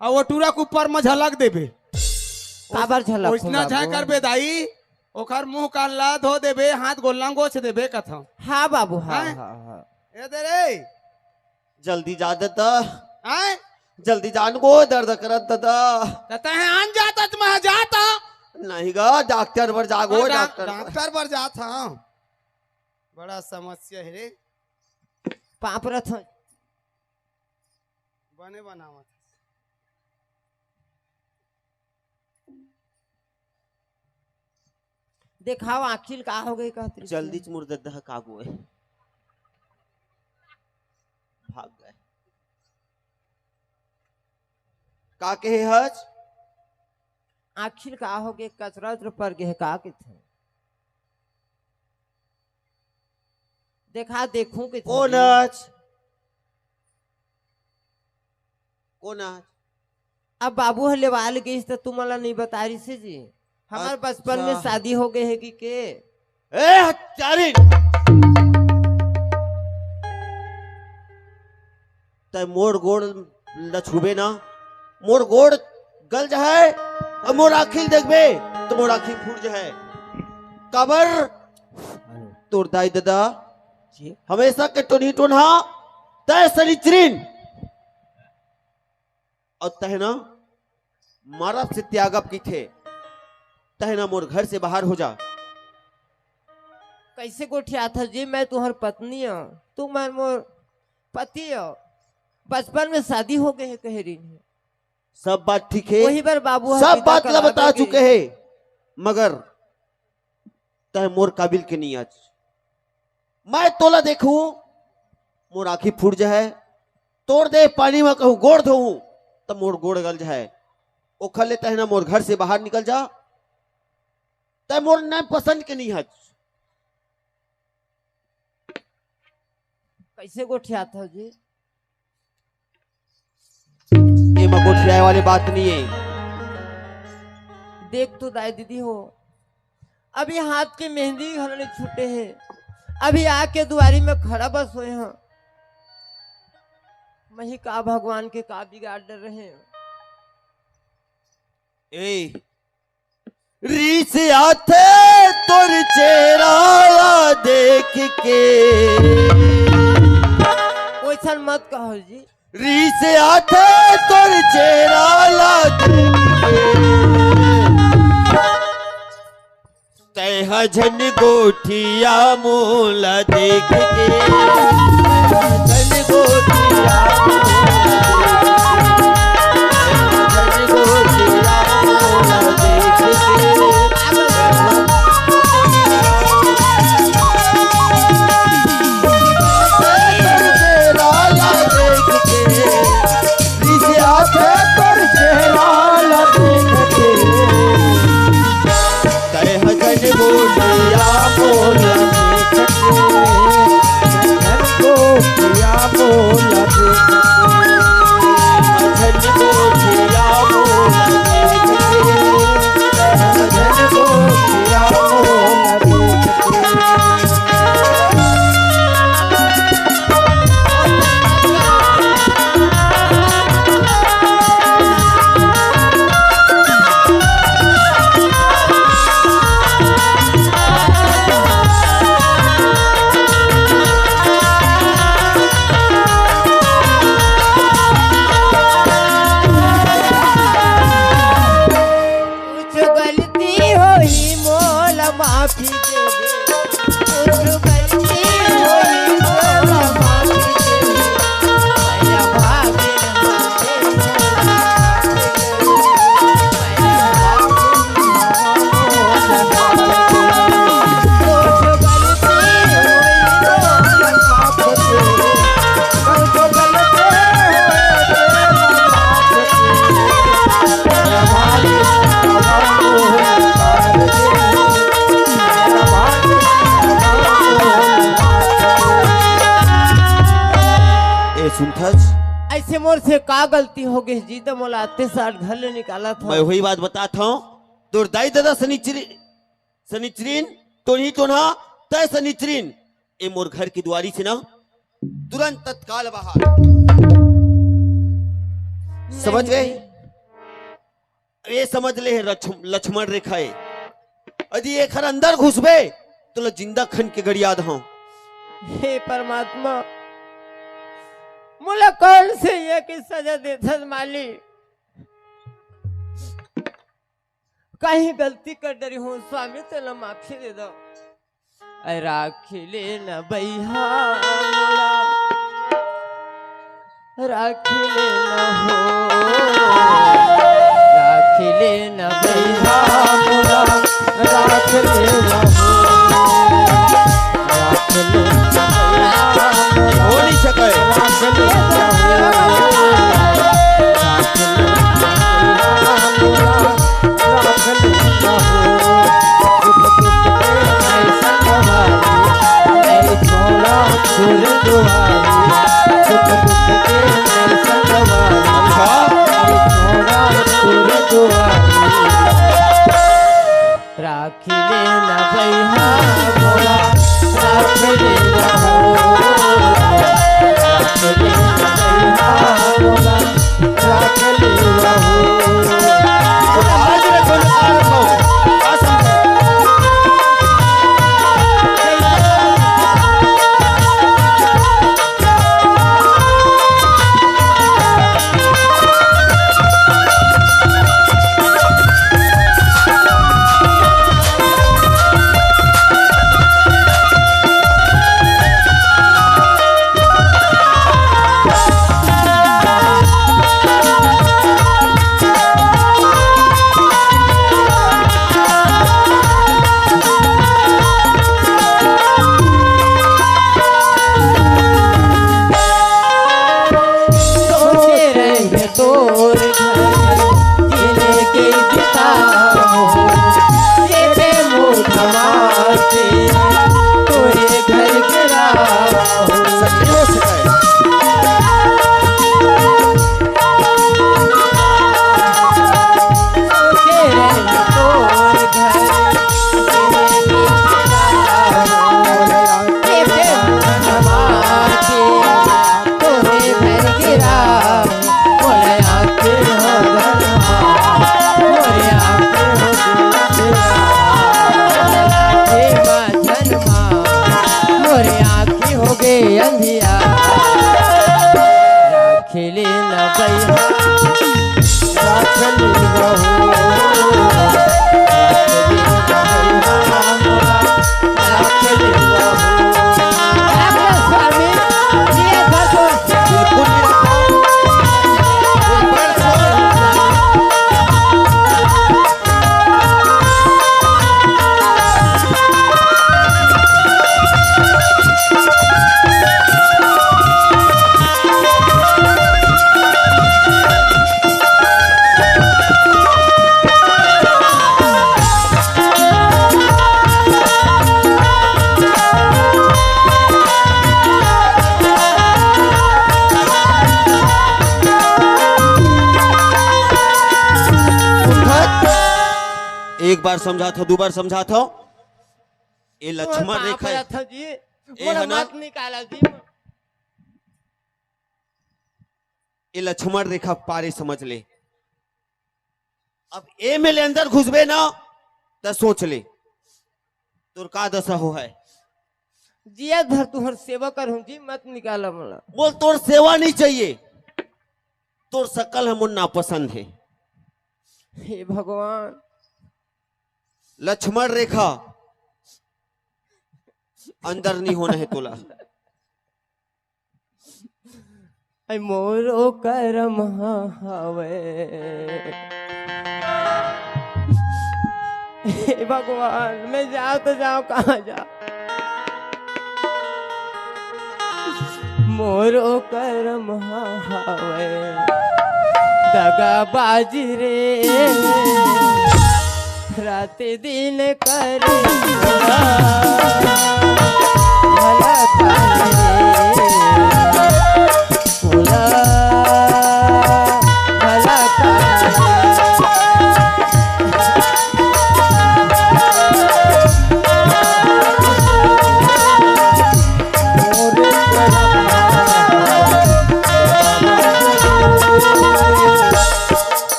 अउ वो टूरा के ऊपर म झलक देबे। काबर झलक ओइसना झा करबे दाई, ओखर मुंह कान ला धो देबे, हाथ गोल्ला गोछ देबे कथंव। हाँ बाबू, हाँ, हैं? हाँ, हाँ। ए दे रे। जल्दी जा दादा। हैं? जल्दी जान गो, दर्द करत दादा। त तैं आन जात, त मैं जात। नहीं गा, डॉक्टर बर जा गो, हाँ, डॉ-, डॉक्टर बर। डॉक्टर बर जात हंव। बड़ा समस्या हे रे। पाप रथ। बने बनावत। देखाव आँखी ल का हो गे कहत रहिस। जल्दी च मोर दद्दा ह का गोय। भाग गए। का कहे हच? आँखी ल का हो गे, कचरा उचरा पर गे हे का कथे? देखा, देखूं कथे। कोन हच? कोन हच? अब बाबू ह लेवाल गइस त तुमन ला नहीं बता रिहिस जी। हमर बचपन में अच्छा। शादी हो गए हे कि के? ए हत्यारी! तै मोर गोड़ ल छूबे ना, मोर गोड़ गल जाए अउ मोर आँखी ल देखबे त मोर आँखी फूट जाए। काबर? हेलो। तोर दाई ददा जी। हमेशा के टोनही टोनहा, तै सनिचरिन। अउ तहना मरब से त्यागब कहिथे, तहना मोर घर से बाहर हो जा। कैसे गोठियाथस जी, मैं तुहर पत्नी हूँ, तुमन मोर पति हो, बचपन में शादी हो गए हे कहे रहिन हे। सब बात ठीक हे, वही बर बाबू ह सब विदा बात ला करवा बता दे चुके गे। हे, मगर तै मोर काबिल के नहीं आज। मैं तोला देखूं, मोर आँखी फूट जाए, तोर देह पानी में कहूँ गोड़ धोऊं, त मोर गोड़ गल जाए। ओखर ले तहना मोर घर से बाहर निकल जा, तै मोर नाम पसंद के नहीं हच। कैसे गोठियाथस जी? जाए वाली बात नहीं है। देख तो दाई दीदी हो, अभी हाथ के मेहंदी घलो नहीं छूटे हे, अभी आके दुआरी में खड़ा बस होए हंव। मही का भगवान के का बिगाड़ डरे हंव। ए, रीस आथे तोर चेहरा ला देख के। वइसन मत कहो जी। रीस आथे तोर चेहरा ला देख के। तैं ह झन गोठिया मोला देख के। झन गोठिया मोला देख के। झन गोठिया मोला देख के। तोर चेहरा ला देख के। रीस आथे तोर चेहरा ला देख के। तैं ह झन गोठिया मोला देख के। झन गोठिया मोला देख के। झन गोठिया मोला देख के। झन गोठिया मोला देख के। कुछ गलती होही मोला माफी दे दे। कुछ गलती होही मोला माफी दे दे। ए सुनथस? अइसे मोर से का गलती हो गई जी, त मोला आते साठ घर ले निकालत हव। मैं वही बात बतात हंव, तोर दाई ददा सनिचरी, सनिचरीन, तोनही तोनहा, तैं सनिचरीन, ए मोर घर के दुआरी से ना तुरंत तत्काल बाहर। समझ गए? ए समझ ले हे लक्ष्म-, लक्ष्मण रेखा ए। यदि एखर अंदर घुसबे, तोला जिंदा खन के गड़िया दहूं। हे परमात्मा, मोला कौन से ये की सजा देथस मालिक? कहीं गलती कर डरी हूँ स्वामी, तेला माफी दे दो। ऐ राखी ले न बइहा मोला, राखी ले न हो, राखी ले न बइहा मोला, राखी ले न हो, राखी ले न बइहा मोला, हो नहीं सके। राखी ले न हो, राखी ले न बइहा मोला। राखी ले ना भैया मोला, राखी ले ना हो, राखी ले ना भैया मोला। सोचे रहे तोर घर गिरे के बिताओ, तेरे मुँह थमा के तोरे घर गिराओ। सखियों से कहे। एक बार समझात हंव, दू बार समझात हंव। ए लक्ष्मण रेखा, ए मोला ह ना, मत निकाला जी। ए लक्ष्मण रेखा पारे समझ ले। अब ए में ले अंदर घुसबे ना, त सोच ले तोर का दशा होहय। जिया भर तुहर सेवा करहूं जी, मत निकाला मोला। बोल, तोर सेवा नहीं चाहिए, तोर शकल ह मोर नापसंद हे। हे भगवान। लक्ष्मण रेखा, अंदर नहीं होना हे तोला। ऐ मोरो करम ह हवय। हे भगवान, मैं जांव त जांव, कहां जांव? मोरो करम ह हवय दगाबाजी रे, रात दिन करे भला काम रे, भला, भला काम रे।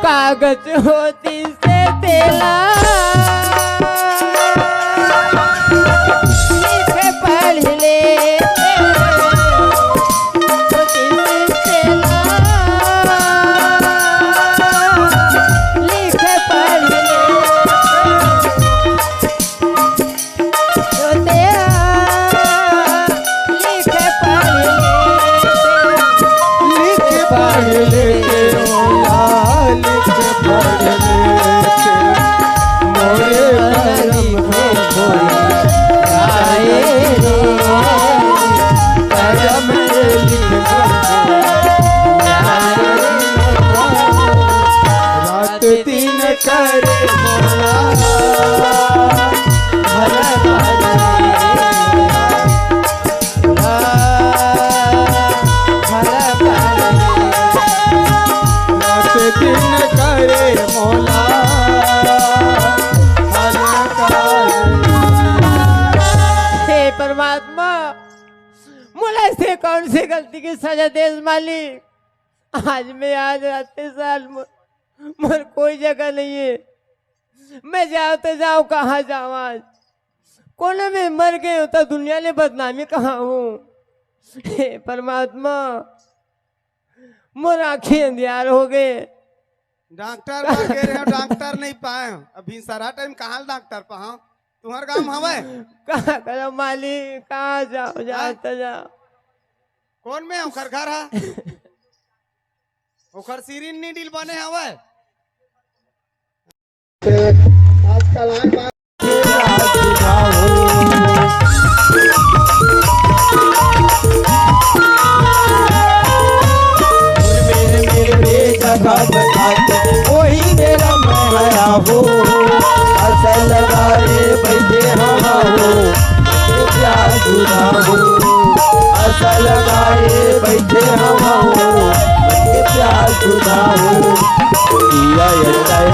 कागज होती से तेला लिखे पढ़ ले, होती से तेला लिखे पढ़ ले। रात दिन करे मोला भला पानी, भला, भला पानी। रात दिन करे मोला भला पानी। हे परमात्मा, मोला से कौन सी गलती की सजा देस मालिक? आज मैं, आज रात साल मोर, मोर कोई जगह नहीं है। मैं जांव त जांव, कहां जांव आज? कोनो में मर गेंव त दुनिया ले बदनामी कहाहूं? हे परमात्मा, मोर आंखी अंधियार हो गे। डॉक्टर बर गे रहेंव, डॉक्टर नहीं पाएंव। अभी सारा टाइम कहां डॉक्टर पाहंव? तुंहर गांव में हवय? कहां करंव मालिक, कहां जांव, जांव त जांव। कोन में ओखर घर ह? ओखर सीरिन needle बने हवय। आजकल आए बात खात खात वही मेरा मैं आया हो। आशा लगाए बैठे हम हो, प्यार जुदा हो। आशा लगाए बैठे हम हो, प्यार जुदा हो। किया ये तय,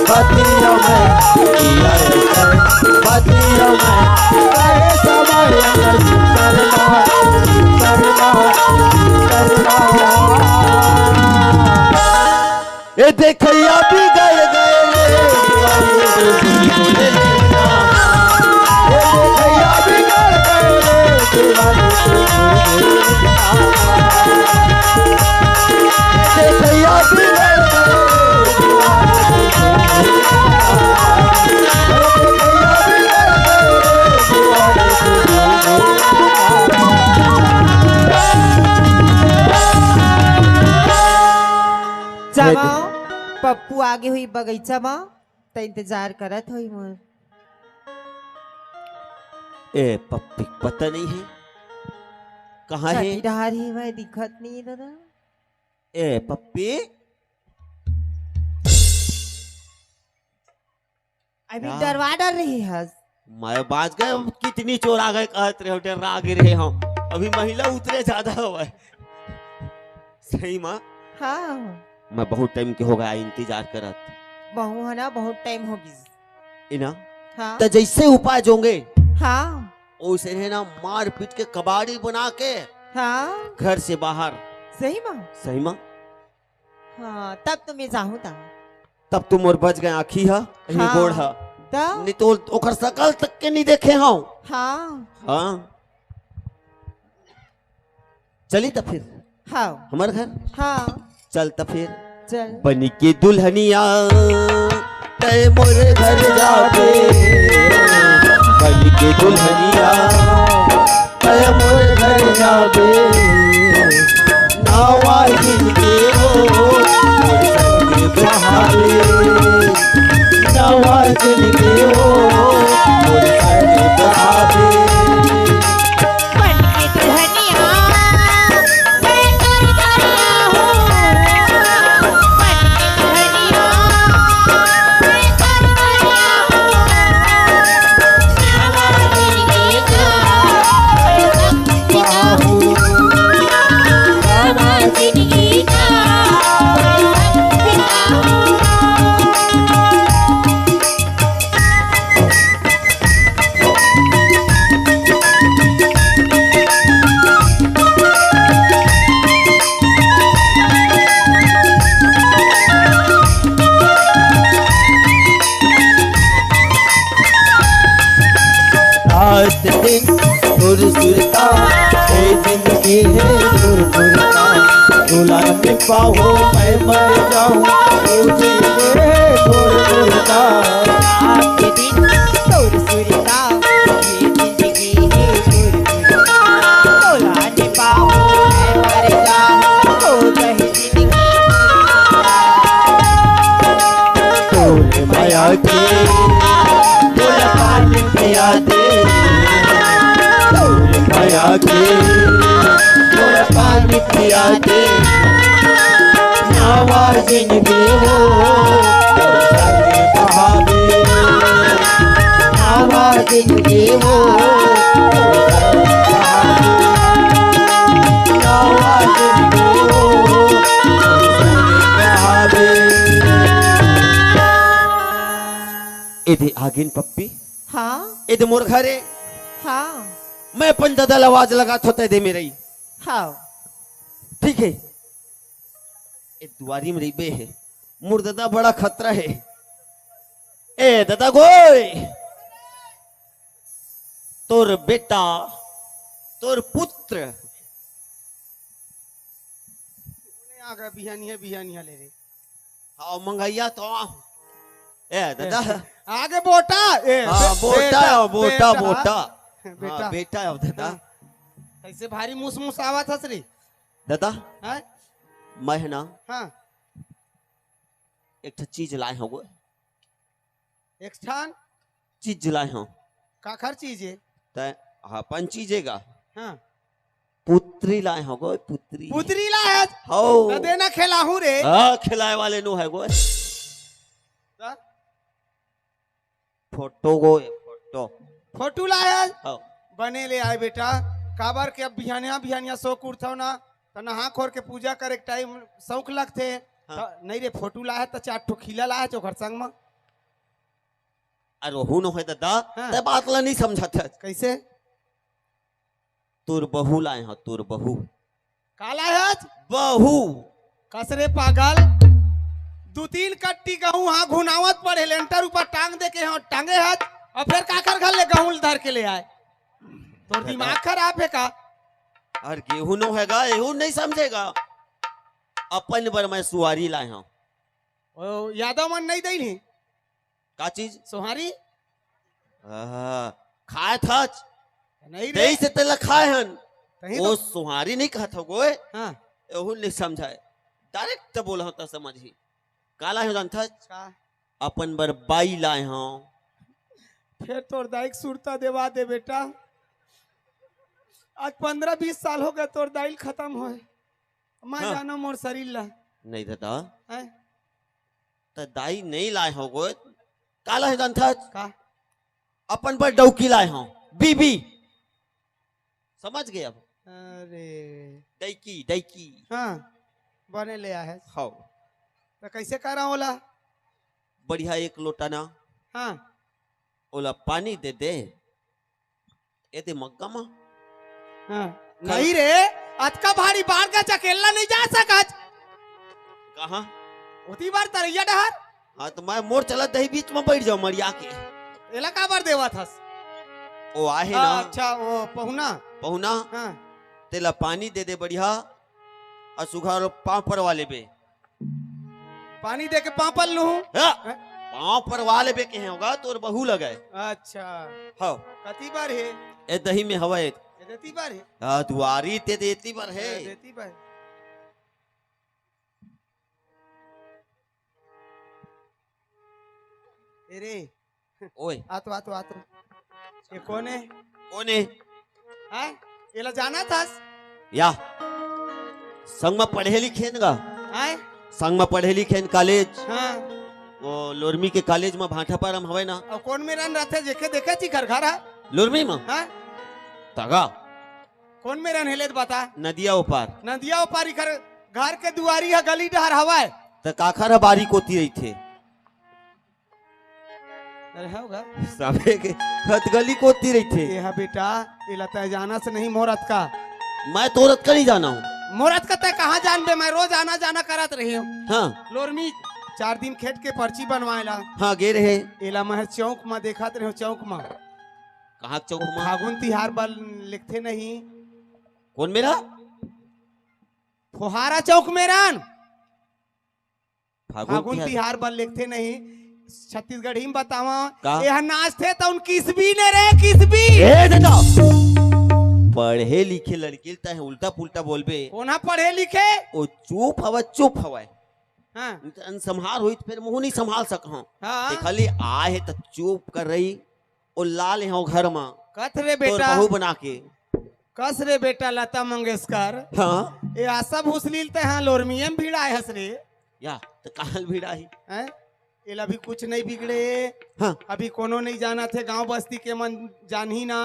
बातियों में किया ये तय, बातियों में कहे समय करना, करना, करना। ए देखैया बिगड़ गए रे दीवानी, ए देखैया बिगड़ गए रे दीवानी। चलो, पप्पू आगे हुई बगीचा मा, त इंतजार करत होई मोर। ए पप्पी, पता नहीं है कहाँ है। छाती डहार ही भाई, दिखत नहीं है दादा। ए पप्पी, अभी क्या? डरवा डर रही हस। मैं बाज गए, कितनी चोर आ गए कहत रहे हो, डर आ गए रहे हम। अभी महिला उतरे ज्यादा हुआ है। सही माँ। हाँ। मैं बहुत टाइम के हो गया इंतजार करत। बहु है ना, बहुत टाइम हो गई। इना। हाँ। त जैसे उपाय जोंगे। हाँ। ओइसे है ना, मार पीट के कबाड़ी बना के। हाँ। घर से बाहर। सही माँ। सही माँ। हाँ, तब तो मैं जाहूँ ता। तब तो मोर बज गए आँखी हा, ये हाँ। गोड़ हा। तब? नहीं तो ओकर शकल तक के नहीं देखे हूँ। हाँ। हाँ। चली त फिर। हाँ। हमर घर। हाँ। चल त फिर। चल। बनी के दुल्हनिया तय मोर घर जाबे, बनी के दुल्हनिया तय मोर घर जाबे। नावा जिनके हो मोर संग बहावे, नावा जिनके हो मोर संग बहावे। बन के दुल्हनिया, मैं तोर दुल्हा हूँ। बन के दुल्हनिया, मैं तोर दुल्हा हूँ। हमारे दिल के तो बाहू, हमारे दिल के तो रात दिन सुर सुरता, ए जिंदगी है सुर सुरता। रुला के पाओ मैं मर जाऊं, ए जिंदगी है सुर सुरता। रात दिन सुर सुरता, ये जिंदगी है सुर सुरता। रुला के पाओ मैं मर जाऊं, ओ कह तोर मया के तोर पानी पिया दे, तोर मया के तोर पानी पिया दे। नावा जिंदगी हो तोर संग बहावे, नावा जिंदगी हो तोर संग बहावे। एदे आगिन पप्पी। हाँ। एदे मोर घर हे। हाँ। मैं अपन ददा ल आवाज लगात हों तैं दे मेरई। हाँ। ठीक हे। ए दुआरी में रहिबे हे। मोर ददा बड़ा खतरा हे। ए ददा गोय। तोर बेटा, तोर पुत्र। आगे बिहानिया, बिहानिया ले रे। हाँ, मंगैया तो। ए, ददा। आगे बोटा। ए, हाँ, बे-, बोटा, बेटा, बोटा, बेटा। बोटा। बेटा। हाँ, बेटा हे ददा। हाँ। कैसे भारी मुस मुस आवत हस रे? ददा। हाँ? मैं हे ना। हाँ। एक ठो चीज लाए हों गो। एक ठान? चीज लाए हों। काखर चीज हे? तैं अपन चीज हे गा। हाँ। पुत्री लाए हो गो, पुत्री। पुत्री लाए हस? हव। त देना खेलाहूं रे। हाँ, खिलाए वाले नो है गो। त? फोटो गो, फोटो। फोटो लाए हस? हव। बने ले आए बेटा, काबर के अब बिहानिया बिहानिया सो के उठथव ना, त नहा खोर के पूजा करे के टाइम शौक लगथे। हाँ। त नहीं रे, फोटो लाए हस त चार ठो खीला लाए हस ओकर संग म। अरे ओहू नो है दादा, हाँ। तैं बात ला नहीं समझत हस। कैसे? तोर बहू लाए हव, तोर बहू। का लाए हस? बहू। कस रे पागल, दू तीन कट्टी गहूं हाँ घुनावत पड़े, लेंटर ऊपर टांग दे के हाँ टांगे हस, अउ फेर काकर घर ले गहूं धर के ले आए? तोर दादा। दिमाग खराब है का? अरे गेहूं नो है गा, एहू नहीं समझे गा। अपन बर मैं सुवारी लाए हव। ओ, यादव मन नहीं दइन ही। का चीज? सोहारी। आहा, खाए थच। नहीं रे। देइस तेला खाए हन। तहीं ओ तो। सोहारी नहीं कहत हव गोय। हाँ। एहू नहीं समझाए। डायरेक्ट त बोलहूं त समझही। का लाए हव जानथच? का? अपन बर बाई लाए हव। फेर तोर दाई के सुरता देवा दे बेटा। आज पंद्रह बीस साल हो गए तोर दाई ल खतम होए। मैं हाँ। जानव मोर शरीर ला। नहीं दादा। हैं? त दाई नहीं लाए हव गोय। का लाए हव जानथच? का? अपन बर डौकी लाए हव। बीबी। समझ गए अब? अरे। डौकी, डौकी। हाँ, बने ले आए हस। हव। त कैसे करंव ओला? बढ़िया एक लोटा ना। हाँ। ओला पानी दे दे। ए दे मग्गा म। हाँ। खल- नहीं रे, अतका भारी बाढ़ के अकेल्ला नहीं जा सकत। कहाँ? ओती बार तरैया डहर। हाँ, त मैं मोर चलत दही बीच म बैठ जांव मरिया के। एला काबर देवत हस? ओ आहे ना। अच्छा, ओ पहुना। पहुना। हाँ। तेला पानी दे दे बढ़िया, अउ सुघर पाँव परवा लेबे। पानी दे के पाँव पर लूं? हाँ। हैं? पाँव परवा लेबे कहे हंव गा, तोर बहू लगे। अच्छा। हव। कती बार हे? ए दही में हवय। ए देती बार हे? हाँ, दुआरी ते देती बार हे। ए देती बार। ए रे। ओए। आ तो, आ तो, आ तो। ये कोन हे? कोन हे? हैं? एला जानत हस? या। संग म पढ़े लिखे न गा। हैं? संग म पढ़े लिखे न कॉलेज। हाँ। वो लोरमी के कॉलेज म भाटापारा म हवय ना। अउ कोन मेरन रथे, जेके देखे ची घर घर हा? लोरमी म? हाँ? तगा। कोन मेरन हे ले त बता। नदिया ओ पार। नदिया ओ पार इखर घर के दुआरी ह गली डहर हवय। त काखर ह बारी कोती रहिथे? अरे हव गा। सबे के हथगली कोती रहिथे। ए हा बेटा, एला तैं जानस नहीं मोर अतका। मैं तोर अतका नहीं जानंव। मोर अतका तैं कहाँ जानबे, मैं रोज आना जाना करत रहे हंव। हाँ। लोरमी चार दिन खेत के पर्ची बनवाए ला। हाँ, गे रहे। एला मैं चौक म देखत रहे हंव, चौक म। कहाँ चौक म? फागुन तिहार बर लिखथे नहीं। कोन मेरा? फोहारा चौक मेरन। फागुन फागुन तिहार। तिहार बर लिखथे नहीं, छत्तीसगढ़ी म बतावा। का? एहा नाचथे तउन किसबी ने रे, किसबी। ए दादा, पढ़े लिखे लड़की ल तैं उल्टा पुल्टा बोलबे। कोन हा पढ़े लिखे? ओ चुप हवय, चुप हवय। हाँ। अनसंभार होई त फेर महूं नहीं संभाल सकहूं। हाँ। ते खाली आए हे त चुप कर रही। ओ लाल हे घर म। कस रे तोर बेटा। बहू बना के। कस रे बेटा लता मंगेशकर। हाँ। ए आशा भोसले ल तैं हा लोरमिये म भिड़ाए हस रे। या, त काहल भिड़ाही? हैं? एला भी कुछ नहीं बिगड़े। हाँ। अभी कोनो नहीं जानथे, गांव बस्ती के मन जानही ना,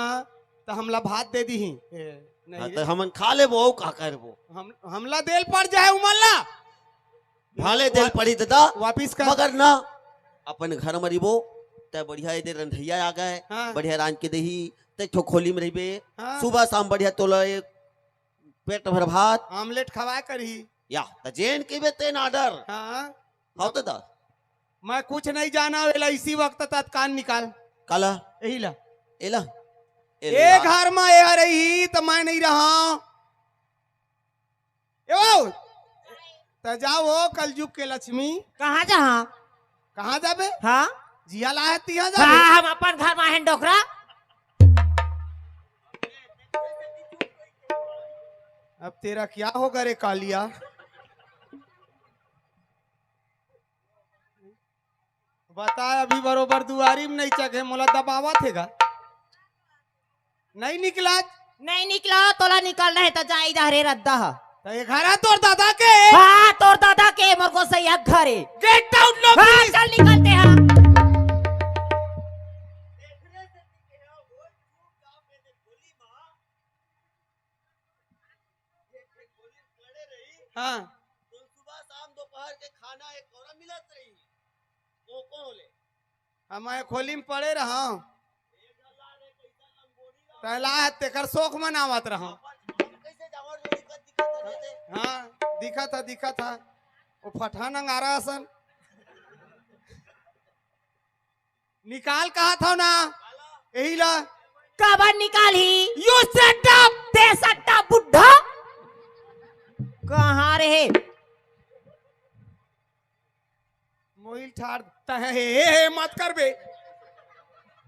त हमला भात दे दीही। ए, नहीं हाँ, रे। त हमन खा लेबो, अउ का करबो? हम, हमला देल पड़ जाए उमन ला। भले देल वा-, पड़ी दादा, वापिस कर। मगर ना, अपन घर म रहिबो, तैं बढ़िया एदे रंधइया आ गए, हाँ। बढ़िया रांध के देही, तैं ठो खोली म रहिबे, हाँ। सुबह शाम बढ़िया तोला एक पेट भर भात। आमलेट खवाए करही। या, त जेन कहिबे तेन order। हाँ। हव दादा। मैं कुछ नहीं जानंव, एला इसी वक्त तत्काल निकाल। काला? एही ला। एला? ए एला। घर म ए रही त मैं नहीं रहंव। ए ओ, त जाओ ओ कलजुग के लक्ष्मी। कहाँ जाहा? कहाँ जाबे? हाँ? जिया लाए हस तिहा जाबे। हाँ, हम अपन घर म आए हन डोकरा। अब तेरा क्या होगा रे कालिया? बता, अभी बरोबर दुआरी म नहीं चघे, मोला दबावत हे गा। नहीं निकलत। नहीं निकला, तोला निकलना हे त जा, इधर हे रद्दा ह। त ये घर ह तोर दादा के? हाँ, तोर दादा के, मोर गोसैया के घर हे। Get out, no, हाँ, please। चल निकलते हैं। हाँ। तो सुबह शाम दोपहर के खाना एक कौरा मिलत रही। वो कौन होले? हम ये खोली में पड़े रहा। तैला है, तेकर शौक मनावत रहा। कैसे जावर जोड़ी कद दिखत है जैसे? हाँ, दिखा था, दिखा था। वो फटहा नंगारा असन। निकाल कहा था ना, यही ला। काबर निकाल ही? You shut up! दे सट्टा बुढ़ा। कहाँ रहे? मोइल ठाड़ तहे, हे, हे, हे, मत कर बे।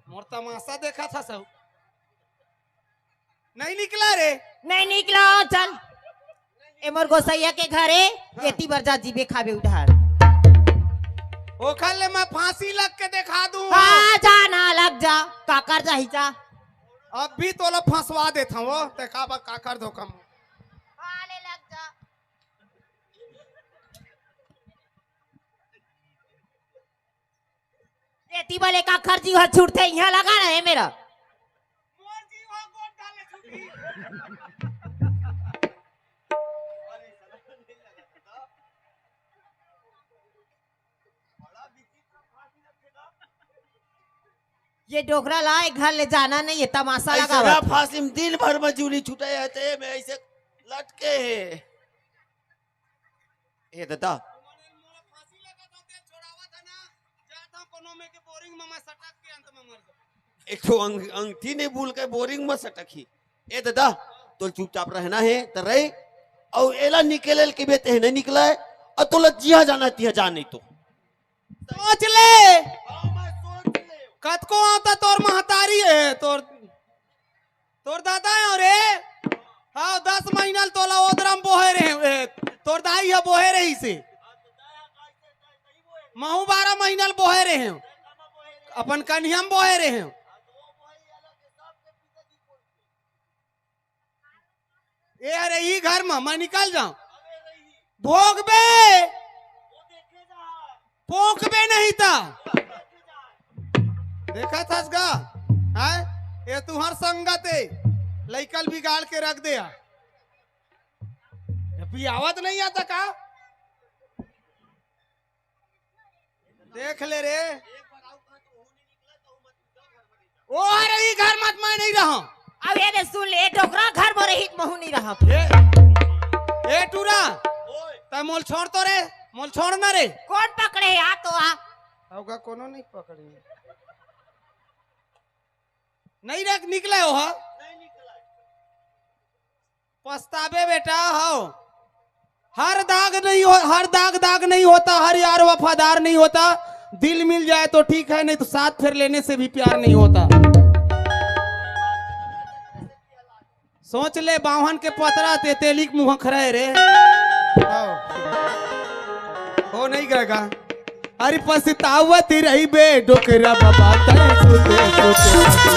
मोर तमाशा देखा था सब। नहीं निकला रे। नहीं निकला, चल। ए मोर गोसैया के घर हे, हाँ। एती बर जा जीबे खाबे उधार। ओखर ले मैं फांसी लग के देखा दूं। हाँ, जा ना, लग जा। काकर जाही जा। अब भी तोला फंसवा देत हूँ, ते का बा काकर धोखा में। हाँ, ले लग जा। एती वाले काकर जीव ह छूटथे, इहाँ लगा रहे मेरा। मोर जीव ह गोड़ डाले छूटी। ये डोकरा ला ए घर ले जाना नहीं है, तमाशा ऐसे लगा ना हुआ। फांसी में दिन भर में जूली छुटे है, ते में ऐसे लटके है। ए दादा। मोला फांसी लगा दो, तेल छोड़ावा था ना, जाता हूँ कोनो में के बोरिंग में मैं सटक के अंत में मर जाऊँ। एक ठो अंग-, अंगठी नहीं भूल के बोरिंग में सटक ही। ए दादा, तो चुपचाप रहना है, तो रहे। और एला निकले के बेते है, नहीं निकला है, और तोला जिहा जाना तिहा जा नहीं तो। सोच ले। हाँ, मैं सोच ले। कतको आवता तोर महतारी है, तोर, तोर दादा है रे। हाँ, दस महीना ले तोला ओदरम बोहे रहे, ए, तोर दाई है बोहे रही से। महू बारह महीना ले बोहे रहे। अपन कन्हिया में बोहे रहे। ए, अरे, ई घर म मैं निकल जाऊं। भोगबे, पोंकबे नहीं त। देखत हस गा, हैं? ए तुहर संगत ए, लइकल बिगाड़ के रख दे। पियावत नहीं आता का? देख ले रे। ओ, अरे, ई घर मत मैं नहीं रहूं। अब ये दे सुन ले, डोकरा घर में रही, महू नहीं रहा। ए, ए टूरा, तै मोल छोड़ तो रे, मोल छोड़ ना रे। कौन पकड़े? आ तो आ। होगा कोनो नहीं पकड़ी। नहीं रे, निकले हो, हाँ? पछताबे बेटा, हव। हर दाग नहीं हो, हर दाग दाग नहीं होता, हर यार वफादार नहीं होता। दिल मिल जाए तो ठीक है, नहीं तो सात फेर लेने से भी प्यार नहीं होता। सोच ले, बावन के पतरा ते तेलिक मुहखरा रे। हव। हो नहीं गएगा। अरे पछतावत रहिबे डोकरा बाबा तैं सुते सुते।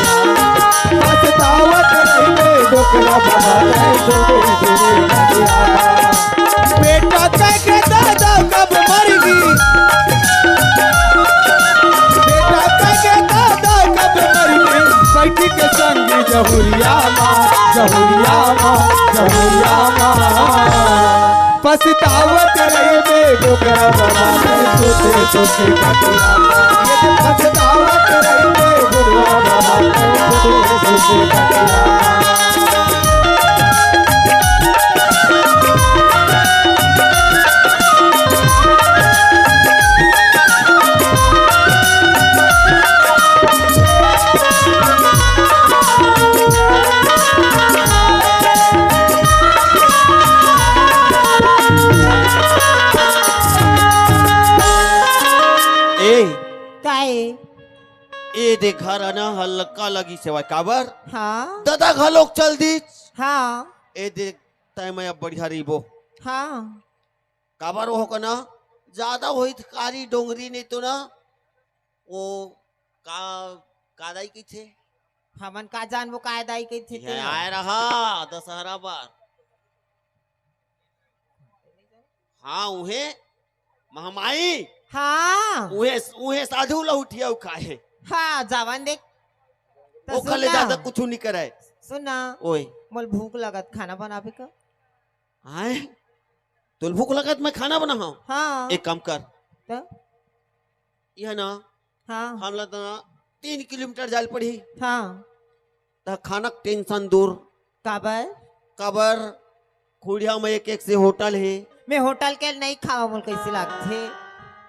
पछतावत रहिबे डोकरा बाबा तैं सुते सुते। बेटा कह के दादा कब मरगी? बेटा कह के दादा कब मरगी? बैठी के संगी जहुरिया माँ, जहुरिया माँ, जहुरिया माँ। पछतावत रहिबे डोकरा बाबा तैं सुते सुते कटिया। ये पछतावत रहिबे बुढ़वा बाबा तैं सुते सुते कटिया। ए, काहे? ए दे घर आना हल्का लगी सेवा काबर? हाँ। दादा घलोक चल दीच। हाँ। ए दे तय मैं अब बढ़िया रहीबो। हाँ। काबर हो कना ज्यादा होई त कारी डोंगरी नहीं तो ना वो का, का दाई कहिथे? हमन का जानबो काय दाई कहिथे ये तेला। आए रहा दशहरा बर। हाँ, उहे महामाई। हाँ। उहे, उहे साधु लहुटिया उखाए। हाँ, जावन देख। त ओखर सुन ले ना। ज्यादा कुछु नहीं करे। सुन ना। ओए। मोल भूख लगत, खाना बनाबे का? आए? तोल भूख लगत, मैं खाना बनाहूँ? हाँ। एक काम कर। त? यह ना, हाँ। हमला त तीन किलोमीटर जाल पड़ी। हाँ। त खाना के टेंशन दूर। काबर? काबर? खुड़िया में एक एक से होटल हे। मैं होटल के नहीं खावा, मोल कैसे लागथे?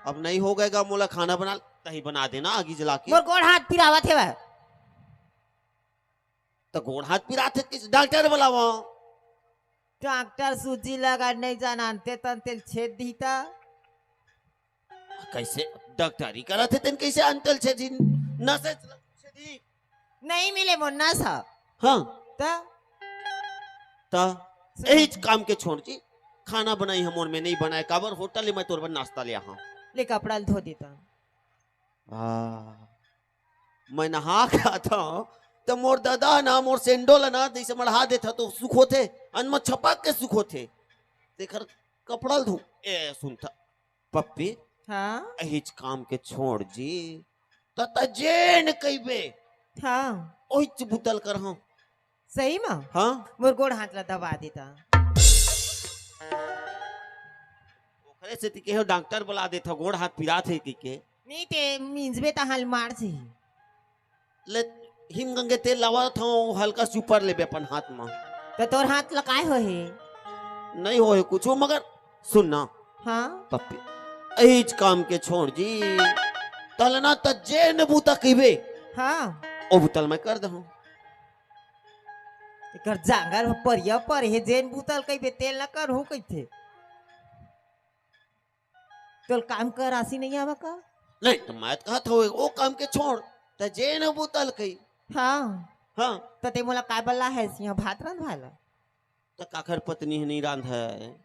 अब नहीं हो गएगा, मोला खाना बना, तही बना देना, आगी जला के। मोर गोड़ हाथ पिरावत हे वह। त गोड़ हाथ पिरात हे, किस डॉक्टर बुलावा? डॉक्टर सूजी लगा नहीं जानते तन तेल छेद दी त। कैसे डॉक्टरी करत हे तेन, कैसे अंतल छेदी, नसेच छेदी? नहीं मिले मोर नस ह। हाँ। त? त एहिच काम के छोड़ जी, खाना बनाई हमोर में नहीं बनाए, काबर होटल ले मैं तोर बर नाश्ता ले आहा। ले कपड़ा ल धो देता। आ, मैं नहा के आता हूँ, त मोर दादा ना, मोर सेंडो ल ना, जैसे मढ़ा देता तो सुख होथे, अन म छपक के सुख होथे। तेखर कपड़ा ल धो, ए, सुनता। पप्पी, हाँ? एहिच काम के छोड़ जी। त, त जेन कहिबे, हाँ। ओहिच बुतल करहूँ। सही म? हाँ। मोर गोड़ हाथ ला दबा देता। ओकरे सेती केहेंव डॉक्टर बुला देता, गोड़ हाथ पिरात हे कहिके। नहीं ते मिंजबे त हाल मार जी। ले, हिम गंगे तेल लावत हूँ, हल्का सुपर लेबे अपन हाथ म। त तोर हाथ ल काय होही? नहीं होही कुछु, मगर सुन ना। हाँ? पप्पी, एहिच काम के छोड़ जी। तल ना त जेन बूता कहिबे, हाँ। ओ बूता ल मैं कर दहूँ। एकर जांगर परिया पर हे, जेन बूता ल कहिबे तेल न करहूँ कहिथे। तोल काम कर आसी नहीं आवा का? नहीं, त मैं त कहत हूँ, ओ काम के छोड़, त जेन बूता ल कही। हाँ। हाँ। त ते मोला काय बल्ला हे, सिंह भात रांधवाला? त काखर पत्नी हे नहीं रांधे?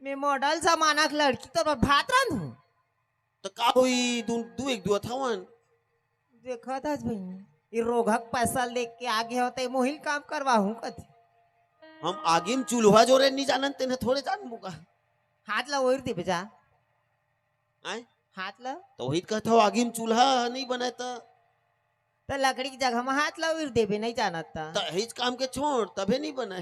मैं मॉडल जमाना के लड़की, तोर बर भात रांधहूँ? त का होई, दू, दू एक दुआ थावन। देखत हस बहिनी, ये रोगक पैसा लेके आगे हो, ते मोहिल काम करवाहूँ कथे। हम आगी म चूल्हा जोरे नहीं जानन, तेने थोड़े जान मुका। हाथ ला ओइर देबे जा। आय? हाथ ला? त वही त कहत हूँ, आगी म चूल्हा नहीं बने त। त लकड़ी की जगह म हाथ ला ओइर देबे, नहीं जानत त। त हिच काम के छोड़, तभे नहीं बने।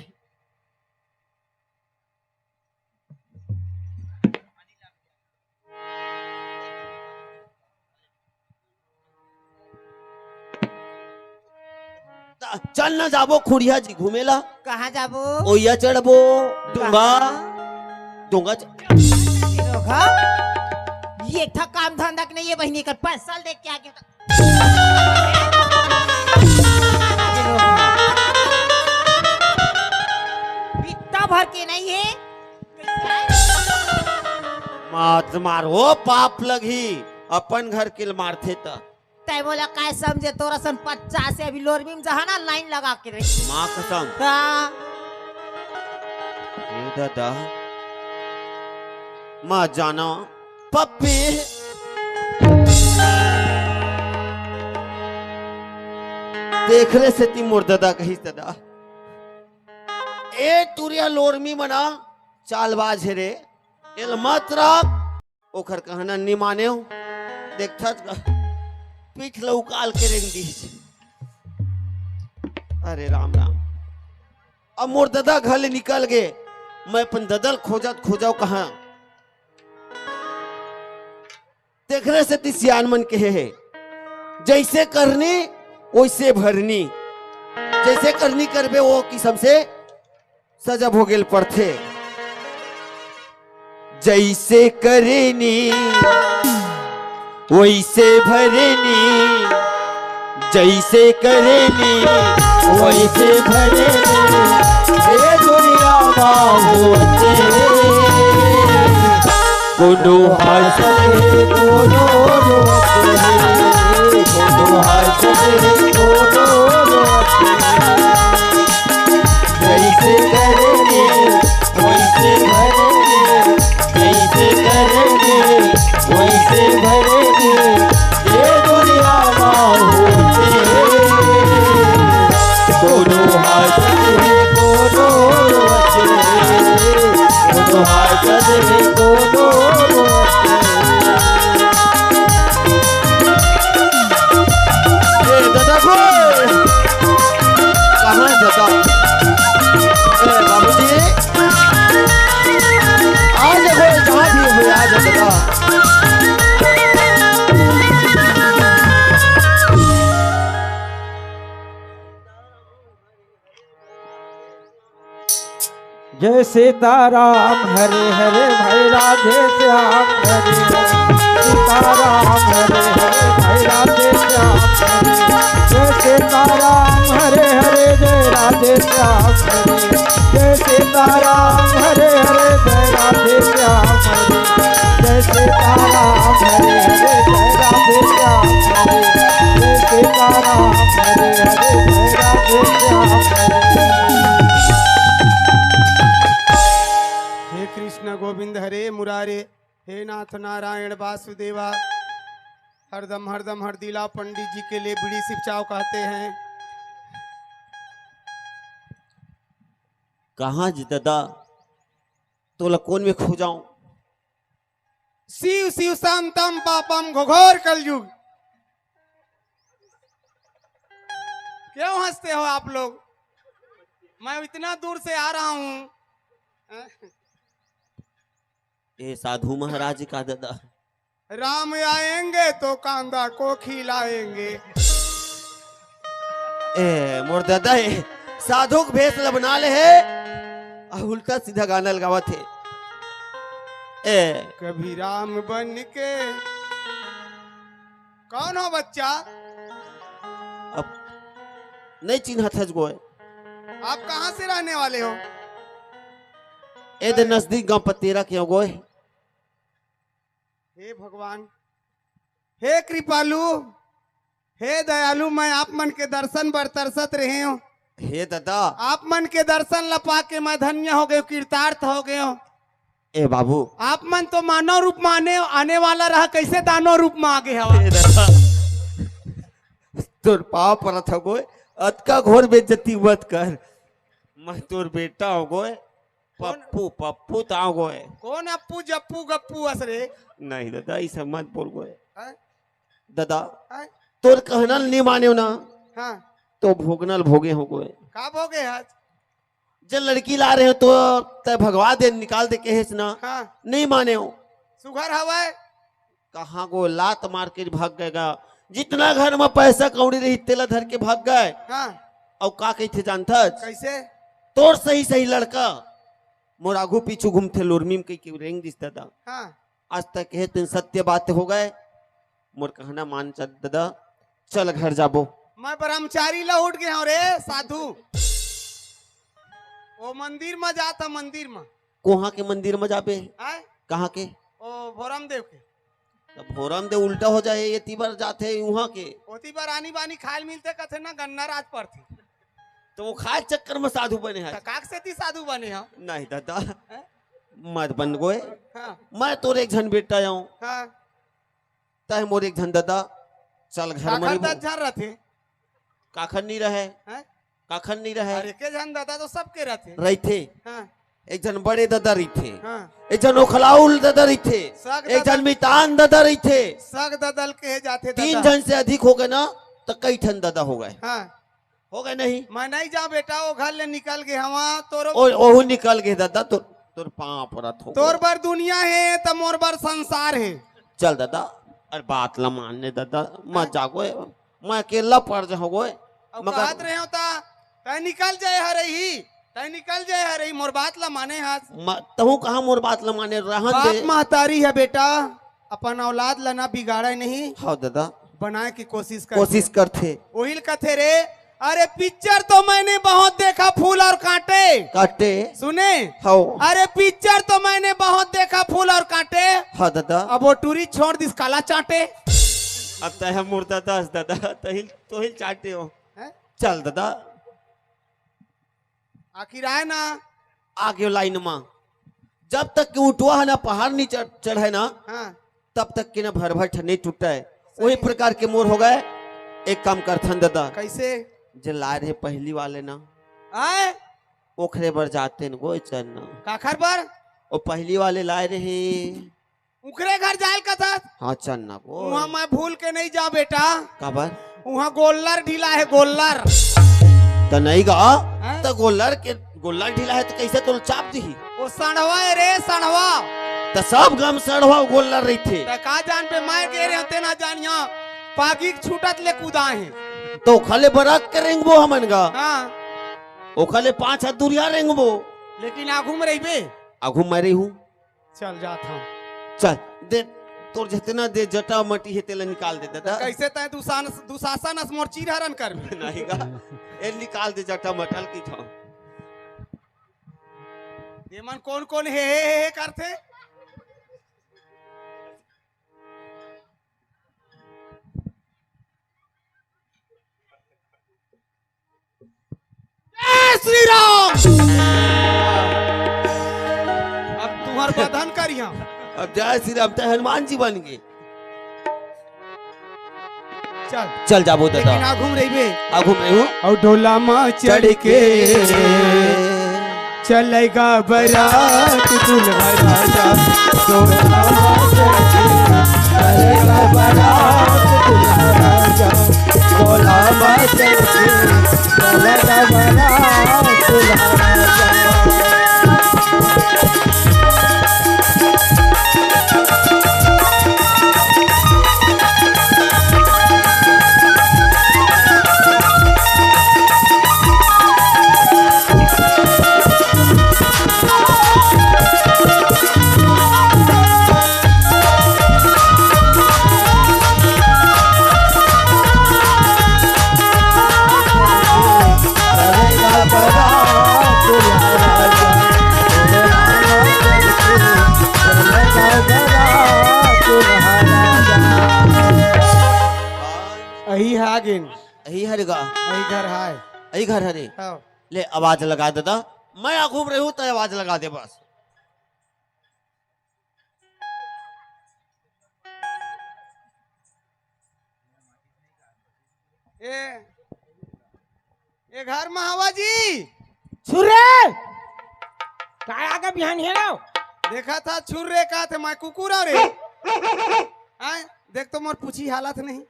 त चल न जाबो खुड़िया जी घूमेला। कहाँ जाबो? ओइया चढ़बो, डोंगा। कहाँ? डोंगा च- ए रोगहा, ये था काम धंधा के नहीं, ये बहिनी कर पैसा ल देख के आगे। बित्ता भर के नहीं हे। मात मार हो, पाप लगही, अपन घर के ल मारथे त। तै मोला काय समझे, तोर असन पचास हे, अभी लोरमी म जहाँ ना लाइन लगा के रही। माँ कसम। हाँ। ए दादा, माँ जाना, पप्पी। तेखरे सेती मोर ददा कहिस, ददा, ए टुरिया लोरमी मन ह चालबाज हे रे, एला मत रख। ओखर कहना नि मानेव, देखथस ग, पीठ ल उकाल के रेंग दिस। अरे राम राम। अब मोर ददा घर ले निकल गे, मैं अपन ददा ल खोजत खोजव कहाँ। तेखरे सेती सियान मन केहे हे, जइसे करनी वइसे भरनी, जइसे करनी करबे ओ किसम से सजा भोगेल पड़थे। जइसे करनी वइसे भरनी, जइसे करनी वइसे भरनी, ए दुनिया मा होथे। कोनो हंसथे, कोनो रोथे, कोनो हंसथे, कोनो रोथे। जइसे करनी वइसे भरनी, जइसे करनी वइसे भरनी, ए दुनिया मा होथे। ए दादा को, कहाँ है दादा? ए बाबूजी, आ जा कोई, जहाँ भी हो, आ जा दादा। जय सीताराम, हरे हरे भाई, राधे श्याम, हरे हरे सीताराम, हरे हरे भाई, राधे श्याम, हरे। जय सीताराम, हरे हरे, जय राधे श्याम, हरे। जय सीताराम, हरे हरे, जय राधे श्याम, हरे। जय सीताराम, हरे हरे, जय राधे श्याम, हरे। जय सीताराम, हरे हरे, जय राधे श्याम, हरे। हे कृष्ण गोविंद हरे मुरारे, हे नाथ नारायण वासुदेवा। हरदम हरदम हरदीला पंडित जी के लिए बीड़ी सिपचाव कहते हैं। कहाँ जी दादा, तोला कौन में खो जाऊं? शिव शिव शांतम पापम घोघोर कलयुग। क्यों हंसते हो आप लोग? मैं इतना दूर से आ रहा हूं। ए साधु महाराज का दादा। राम आएंगे तो कांदा को खिलाएंगे। ए मोर दादा, ए साधु के भेष ल बना ले हे, आ उल्टा सीधा गाना ल गावत हे। ए कभी राम बन के। कौन हो बच्चा? अब नहीं चिन्हत हस गोय। आप कहाँ से रहने वाले हो? ए दे नजदीक गांव पतेरा के हो गोय। हे भगवान, हे कृपालु, हे दयालु, मैं आप मन के दर्शन बर तरसत रहे हूँ। हे दादा। आप मन के दर्शन ल पाके मैं धन्य हो गयो, कृतार्थ हो गयो। ए बाबू। आप मन तो मानव रूप में आने, आने वाला रहा, कैसे दानव रूप में आगे हवा? ए दादा, तोर पाँव परत हो गोय, अतका घोर बेइज्जती मत कर। मैं तोर बेटा हो गोय, कौन? पप्पू, पप्पू ताव गोय। कौन अप्पू, जप्पू, गप्पू अस रे? नहीं दादा, ये सब मत बोल गोय। हैं? दादा, हैं? तोर कहना ल नहीं माने ना, हाँ। तो भोगना ल भोगे हो गोय। का भोगे आज? जब लड़की ला रहे हो तो तय भगवा दे, निकाल दे कहेस ना, हाँ। नहीं माने हो। सुघर हवय। कहाँ गो लात मार के भाग गए गा। जितना घर में पैसा कौड़ी रही, तेला धर के भाग गए। हाँ। अउ का कहिथे जानथस? कैसे? तोर सही सही लड़का मोर आगू पीछू घूमथे, लोरमी में कहि के रेंग दिस दादा। हाँ। आज तक हे तेन सत्य बात हो गए। मोर कहना मान चल दादा, चल घर जाबो। मैं ब्रह्मचारी लहुट गए हूँ रे साधु। वो मंदिर में जाता, मंदिर में। कोहाँ के मंदिर में जाबे? आय? कहाँ के? ओ भोरम देव के। तब भोरम देव उल्टा हो जाए, ये तीबर जाथे उहाँ के। ओती बर आनी बानी खाए ल मिलथे कथे ना, गन्ना राज परथे। तो वो खाए चक्कर में साधु बने हैं। त काक सेती साधु बने हो? नहीं दादा, हैं? मत बन गोए। हाँ। मैं तोर एक झन बेटा आऊँ। हाँ। तय मोर एक झन दादा, चल घर में काखर रहिबो। दस झन रथे। काखर नहीं रहे। हैं? काखर नहीं रहे। अरे, के झन दादा तो सबके रथे। रहिथे। हाँ। एक झन बड़े दादा रहिथे। हाँ। एक झन ओखलाउल दादा रहिथे। सग एक दादा। झन मितान दादा रहिथे। सग दादा ल कहे जाथे तीन दादा। झन से अधिक हो गए ना, तो कई ठन दादा हो गए। हाँ। हो गए नहीं? मैं नहीं जाऊँ बेटा, वो घर ले निकल गए हवा, तोरो ओ, ओहू निकल गए दादा, तो, तोर पाँव परत हो तोर गए। बर दुनिया हे, त मोर बर संसार हे। चल दादा, अरे बात ला मान ले दादा, मत हाँ। जा गोए, मैं अकेला पड़ जाऊँ गोए। अब मगर कहत रहे हो ता, तय निकल जाए हरही, तय निकल जाए हरही, मोर बात ला माने हाथ। म-, तहूँ कहाँ मोर बात ला माने, रहन बाप दे। महतारी है बेटा, अपन औलाद ला ना बिगाड़े नहीं। हाँ दादा। बनाए की कोशिश करथे। कोशिश करथे। ओहिल कथे रे, अरे पिक्चर तो मैंने बहुत देखा फूल और कांटे। कांटे। सुने? हाँ। अरे पिक्चर तो मैंने बहुत देखा फूल और कांटे। हाँ दादा। अब वो टूरी छोड़ दिस काला चांटे। अब तय हम मुर्दा दास दादा, तहिल, तोहिल चांटे हो। हैं? चल दादा। आखिर आए ना। आगे लाइन में। जब तक कि ऊँटवा है ना पहाड़ नहीं चढ़, चढ़े ना, हाँ। तब तक कि ना भर भर ठन नहीं टूटे। सही। वही प्रकार के मोर हो गए। एक काम करथन दादा। कैसे? जे लाए रहे पहली वाले ना। आए? ओखरे बर जाते न गोए चरना। काखर बर? वो पहली वाले लाए रहे। उकरे घर जायल कथस। हाँ, चल ना वो। वहाँ मैं भूल के नहीं जा बेटा। काबर? वहाँ गोल्लर ढीला है, गोल्लर। त नहीं गा, हैं? त गोल्लर के, गोल्लर ढीला है त कैसे तोला चाप दिही? वो सड़वा है रे, सड़वा। त सब गम सड़वा गोल्लर रहिथे। त का जान पे मार के रे, तेना जानिया। पागी के छूटत ले कूदा है। त ओखा ले बरक के रेंगबो हमन गा। हाँ। ओखा ले पाँच हाथ दूरिया रेंगबो। लेकिन आगू में रहिबे। आगू में रही हूँ। चल जात हूँ। चल, दे, तोर जितना दे जटा मटी है, तेला निकाल दे, दादा। कैसे तय दुसान-, दुशासन अस मोर चीरहरण करबे? नहीं गा, ए निकाल दे जटा मटल की था। ये मन कौन कौन हे, हे, हे, हे करथे? जय श्री राम। अब तुम्हार बधन करिया। अब जय श्री राम, ते हनुमान जी बन गए। चल। चल जाबो दादा। लेकिन आगू में रहिबे। आगू में हूँ। और ढोला मा चढ़ के चलेगा बरात दूल्हा राजा, ढोला मा चढ़ के चलेगा बरात दूल्हा राजा, ढोला मा चढ़ के चलेगा बरात दूल्हा राजा। अही हा गिन। अही हर गा। अही घर हाय। अही घर हरे। हाँ। ले आवाज लगा दादा। मैं आगू में रहूं तो आवाज लगा दे बस। ए, ए घर में हवा जी। छुरे! काय आगे बिहान हे रो? देखा था छुर रे का थे, मैं कुकुर हूँ रे। आय, देख तो मोर पूछी हालत नहीं।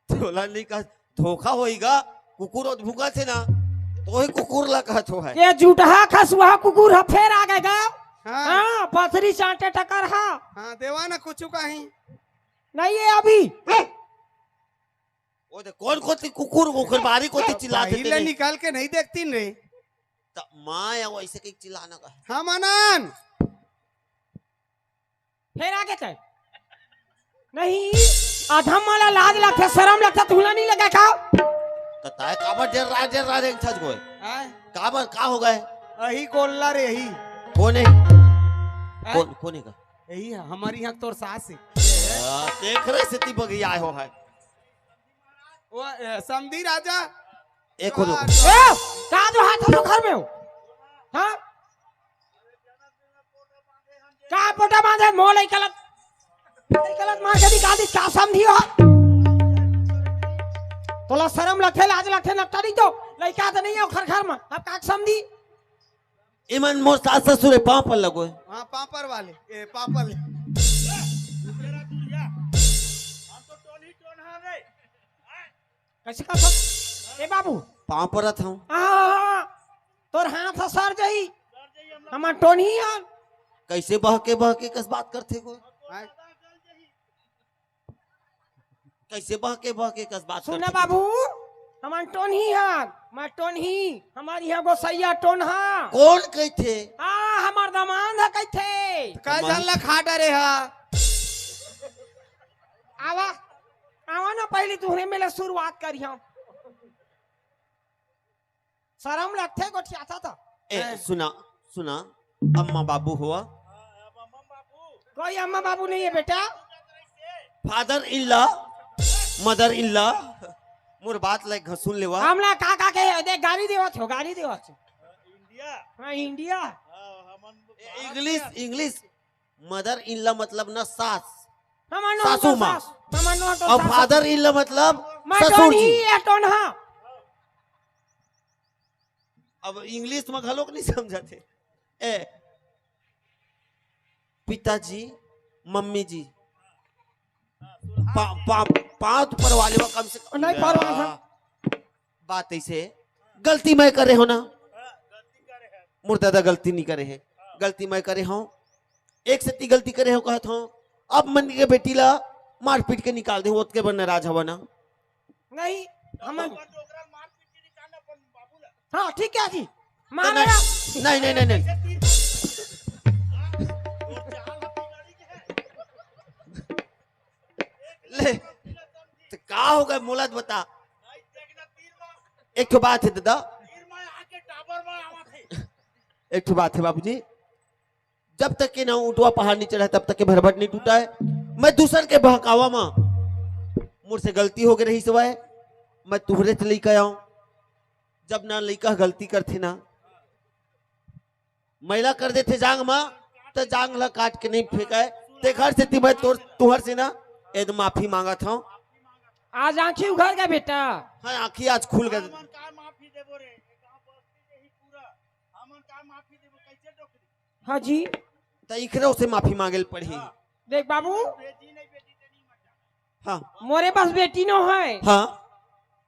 तोला नहीं कहा, धोखा होइगा, कुकुर और भूखा थे ना, तो ही कुकुर ला कहत हो है। ये जुटहा खसुहा कुकुर ह फेर आ गए गा। हाँ। हाँ, पथरी चांटे टकर हा। हाँ, देवा ना कुछ कहीं। नहीं, ये अभी। वो दे, कौन कोती कुकुर ओकर बारी कोती चिल्लात हे पहिले तेने? निकाल के नहीं देखती रे। त माँ या वैसे के चिल्लाना का। हम अनन। फेर आगे तय। नहीं, अधम वाला लाज लगथे, शरम लगथे, तुला नहीं लगे का? त ताय काबर डेर रा, डेर रा रेंग छज गोय? आय। काबर, का हो गए? अही गोल्ला रे, यही। कौन है? आय। कौन, कौन है का? यही है, हमारी यहाँ तोर सास है। आ, देख रहे से ती बगी आए हो है। वो, ए, समधी राजा। एक हो दो। ए, का जो हाथ हम घर में हो? हाँ? का पोटा बांधे? मोह लई गलत, लई गलत मार के निकाल दी, का समधी हो? तोला शरम लगथे, लाज लगथे, नट्टा नहीं तो, लइका तो नहीं है ओखर घर में, अब का समधी? इमन मोर सास ससुर है, पाँव पर लगो है। हाँ, पाँपर वाले, ए, पाँपर ले। कैसे का था? ए बाबू। पाँव परत हूँ। हाँ, हाँ, हाँ। तोर हाथ ह सर जाई। हमर टोनही हन। कैसे बहके बहके कस बात करथे को? हाँ। कैसे बहके बहके कस बात सुन करथे? बाबू, हमन टोनही हन, मैं टोनही, हमर इहाँ गोसैया टोनहा। कौन कहिथे? हाँ, हमर दमांद ह कहिथे। त का जान ला खा डरे हा? आवा, आवा ना, पहली तुहरे मेले शुरुआत करिहौं। शरम लगथे गोठियाथा त। ए, हैं। सुना, सुना, अम्मा बाबू हुआ। कोई अम्मा बाबू नहीं है बेटा। Father in law, mother in law, मोर बात ला एक घ सुन लेवा। हमला का का के देख, गाली देवत हो, गाली देवत हो। हाँ, India. A, English, English, mother in law मतलब ना सास, हमर नोहर सासू तो माँ। सास, हमर नोहर तो और सास। Father in law मतलब मैं ससुर टोनही जी। या टोनहा। अब English में घलोक नहीं समझते। ए, पिताजी, मम्मी जी, पा, पा, पाँव तो परवा लेवा कम से कम। नहीं परवा था। बात ऐसे, गलती मैं करे हो ना, मोर दादा गलती नहीं करे है, गलती मैं करे हूँ, एक सेती गलती करे हो कहत हूँ। अब मन के बेटी ला मारपीट के निकाल दे, ओतके बर नाराज हवा ना। नहीं, हम, हाँ, ठीक है जी। मारा। नहीं, नहीं, नहीं, नहीं। ले, तो का हो गए, मोला तो बता। एक ठो बात है दादा, एक ठो बात है बाबूजी, जब तक के ना ऊंटवा पहाड़ नहीं चढ़ा, तब तक के भरभट नहीं टूटा है। मैं दूसर के बहकावा मा, मोर से गलती हो गई रही सवाए, मैं तुहरे से लइका आऊं। जब ना लइका गलती करथे ना, मैला कर देथे जांग मा, त जांग ला काट के नहीं फेंकाय। ते घर से ती मैं तोर, तुहर से ना, एद माफी मांगत हूँ। आज आंखी उघर गए बेटा। हाँ, आंखी आज खुल गए। हमन का माफी देबो रे? ये गांव बस्ती के ही पूरा। हमन का माफी देबो? कैसे डोकरी? हाँ जी। त इखरो से माफी मांगे ल पड़ही। हाँ। देख बाबू, बेटी नहीं, बेटी ते नहीं मजा। हाँ। मोरे पास बेटी नो है। हाँ।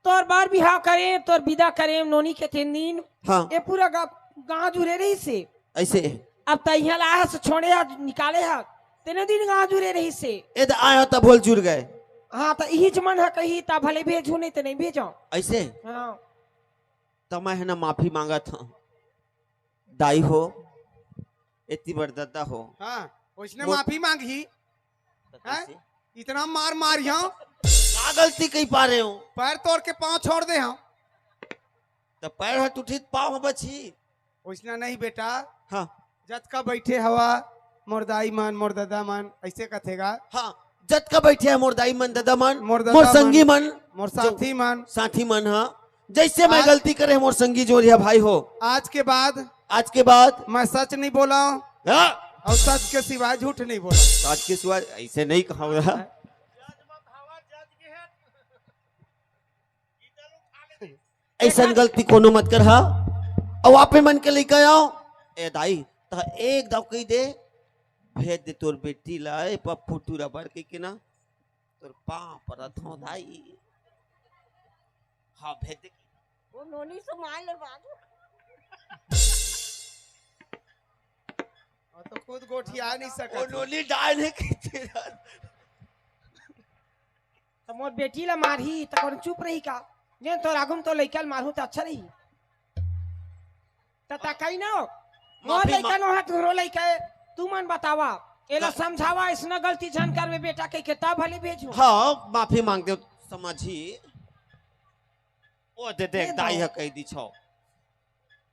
तोर बार बिहाव करे, तोर विदा करे, नोनी के तीन दिन। हाँ। ये पूरा गा-, गांव जुरे रही से। ऐसे। अब त इहाँ लाया से छोड़े हा, निकाले हा। तेने दिन गांव जुरे रही से। ए त आया तब होल जुर गए। हाँ, त इही जमन हा कही, त भले भेजू, नहीं त नहीं भेजो। ऐसे? हाँ। त मैं है ना माफी मांगत हूँ। दाई हो, इतनी बड़ दद्दा हो। हाँ, उसने मोर- माफी मांगी। त हैं? कैसे? इतना मार मार यहाँ। का गलती कही पा रहे हो? पैर तोड़ के पाँव छोड़ दे हम। त पैर ह टूटी, पाँव ह बची। उसने नहीं बेटा। हाँ। जतका बैठे हवा, मोर दाई मन, मोर ददा मन, ऐसे कथेगा। हाँ, जतका बैठे है मोर दाई मन, ददा मन, मोर ददा मोर संगी मन, मोर जो साथी मन। साथी मन, हाँ। जैसे मैं आज गलती करे, मोर संगी जोरिया भाई हो। आज के बाद आज के बाद मैं सच नहीं बोला हूँ। हाँ। और सच के सिवाय झूठ नहीं बोला। सच के सिवाय ऐसे नहीं कहा। ऐसन गलती कोनो मत कर हा। अउ आपे मन के लइका आओ। ए दाई, त एक दाव कही दे, भेज दे तोर बेटी ला, ए पप्पू टूरा बर कहि के ना, तोर पाँव परत हूँ दाई। हाँ, भेज दे। वो नोनी से मार ले बाबू। और तो खुद गोठिया नहीं सकत वो है। नोनी डाल है कि तेरा। त मोर बेटी ला मारही, त कोनो चुप रही का? जेन तोर आगू म तोर लइका ल मारहूं, त अच्छा रही। त, त कही न, मोर माफी मा- लइका नो है, तुहरो लइका है, तुमन बतावा, एला त- समझावा, अइसना गलती झन करबे बेटा कहिके, तब भले भेजहूं। हाँ, माफी मांग दे समझी। ओ दे, देख, ये दाई दो। ह कहि दी छौ।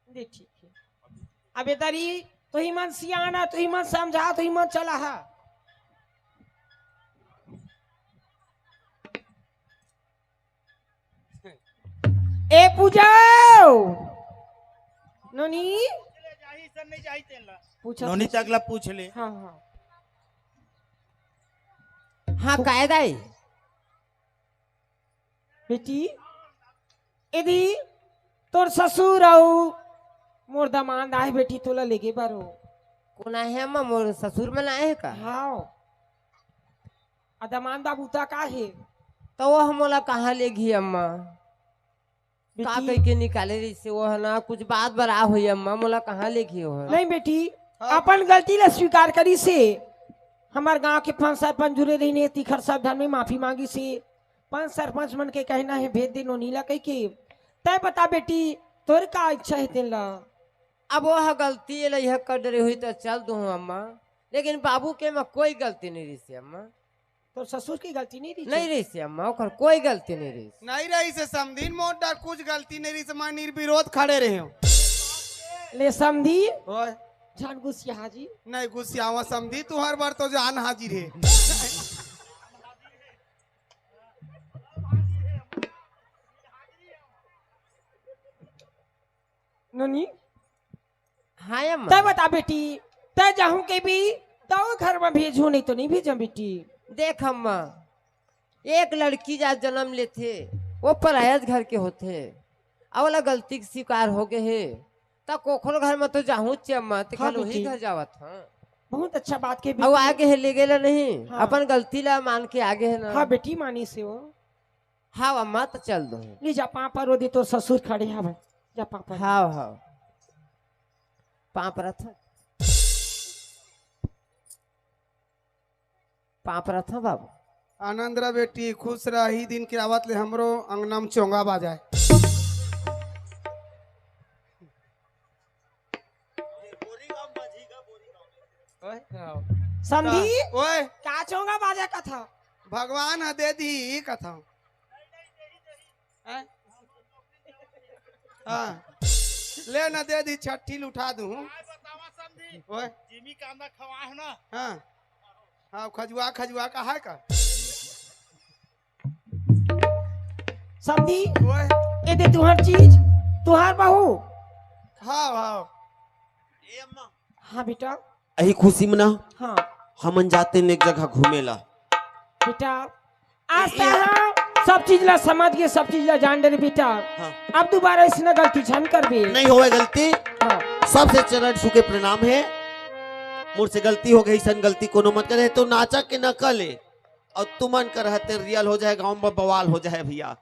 दे, ठीक है। अब इधर ही, तुही मन सियाना, तुही मन समझा, तुही मन चला हा। ए पूजा, नोनी, पूछा नोनी पूछा। तक ला पूछ ले। हाँ, हाँ। हाँ, काय दाई? बेटी, एदी तोर ससुर अउ मोर दमांद आहे बेटी, तोला लेगे बर हो। कोन आहे अम्मा, मोर ससुर मन आहे का? हाँ। आ दमांद बाबू ता का हे? त वो मोला कहाँ लेगही अम्मा? का बेटी। कहिके निकाले रहिसे वो ह ना, कुछ बात बरा होई अम्मा, मोला कहाँ लेगही वो ह? नहीं बेटी, हाँ। अपन गलती ला स्वीकार करिसे। हमर गांव के पंच सरपंच जुरे रहिन हे, तिखर सब झन में माफी मांगिसे। पंच सरपंच मन के कहना हे, भेज दे नोनी ला कहिके। तैं बता बेटी, तोर का इच्छा हे तेन ला? अब वो ह गलती एला यह कर डरे होही त चल दूहूं अम्मा, लेकिन बाबू के म कोई गलती नहीं रहिसे अम्मा। तोर ससुर के गलती नहीं रहिसे? नहीं रहिसे अम्मा, ओकर कोई गलती नहीं रहिसे। नहीं रहिसे समधी, मोर डर कुछ गलती नहीं रहिसे, मैं निर्विरोध खड़े रहे हूँ। ले समधी, ओए। जान गुस्सिया हाजी। नहीं गुस्सियावा समधी, तू हर बार तो जान हाजिर है। नोनी, हाँ अम्मा। तैं बता बेटी, तैं जाहूं कहिबे, त घर म भेजहूं, नहीं तो नहीं भेजहूं बेटी। देख अम्मा, एक लड़की जा जन्म लेथे, वो परायज घर के होथे, अउ ओला गलती के शिकार हो गए हे, त त कोखरो घर में तो जाहूं चे अम्मा, ते हाँ, कल वही बेटी। घर जावत हां। बहुत अच्छा बात के अब बेटी। आगे हे, ले गेला नहीं, हाँ। अपन गलती ला मान के आगे हे ना। हाँ, बेटी मानी से हो। हाँ, अम्मा, त चल दो। ले जा, पाँव परो दे, तोर ससुर खड़े हवे। जा, पाँव परो। हाँ, हाँ। पाँव परत हंव। पाँव परत हंव बाबू। आनंद रह बेटी, खुश रह। ही दिन के आवत ले हमरो अंगना में चोंगा बाजे। ओए, हाँ। समधी, का? ओए। का चोंगा बाजे कथा? भगवान ह दे दिही कथा। हैं? हाँ। ले ना, दे दिही, छट्ठी ल उठा दूं। काय बतावा समधी? ओए। जिमी कांदा खवाए हो ना? हाँ। हाँ, खजुआ, खजुआ का है का? समधी, ओए। ए दे तुंहर चीज, तुंहर बहू। हाँ, हाँ। हाँ बेटा। एही खुशी में ना, हाँ। हमन जातेन एक जगह घूमे ला। बेटा, आज ये, त ये हम सब चीज ला समझ गे, सब चीज ला जान डरे बेटा। हाँ। अब दुबारा अइसना गलती झन करबे। नहीं होवे गलती। हाँ। सबसे चरण छू के प्रणाम हे। मोर से गलती हो गे, अइसन गलती कोनो मत करे। तो नाचा के नकल हे, अउ तुमन कर हते रियल हो जाए, गांव में बवाल हो जाए भैया।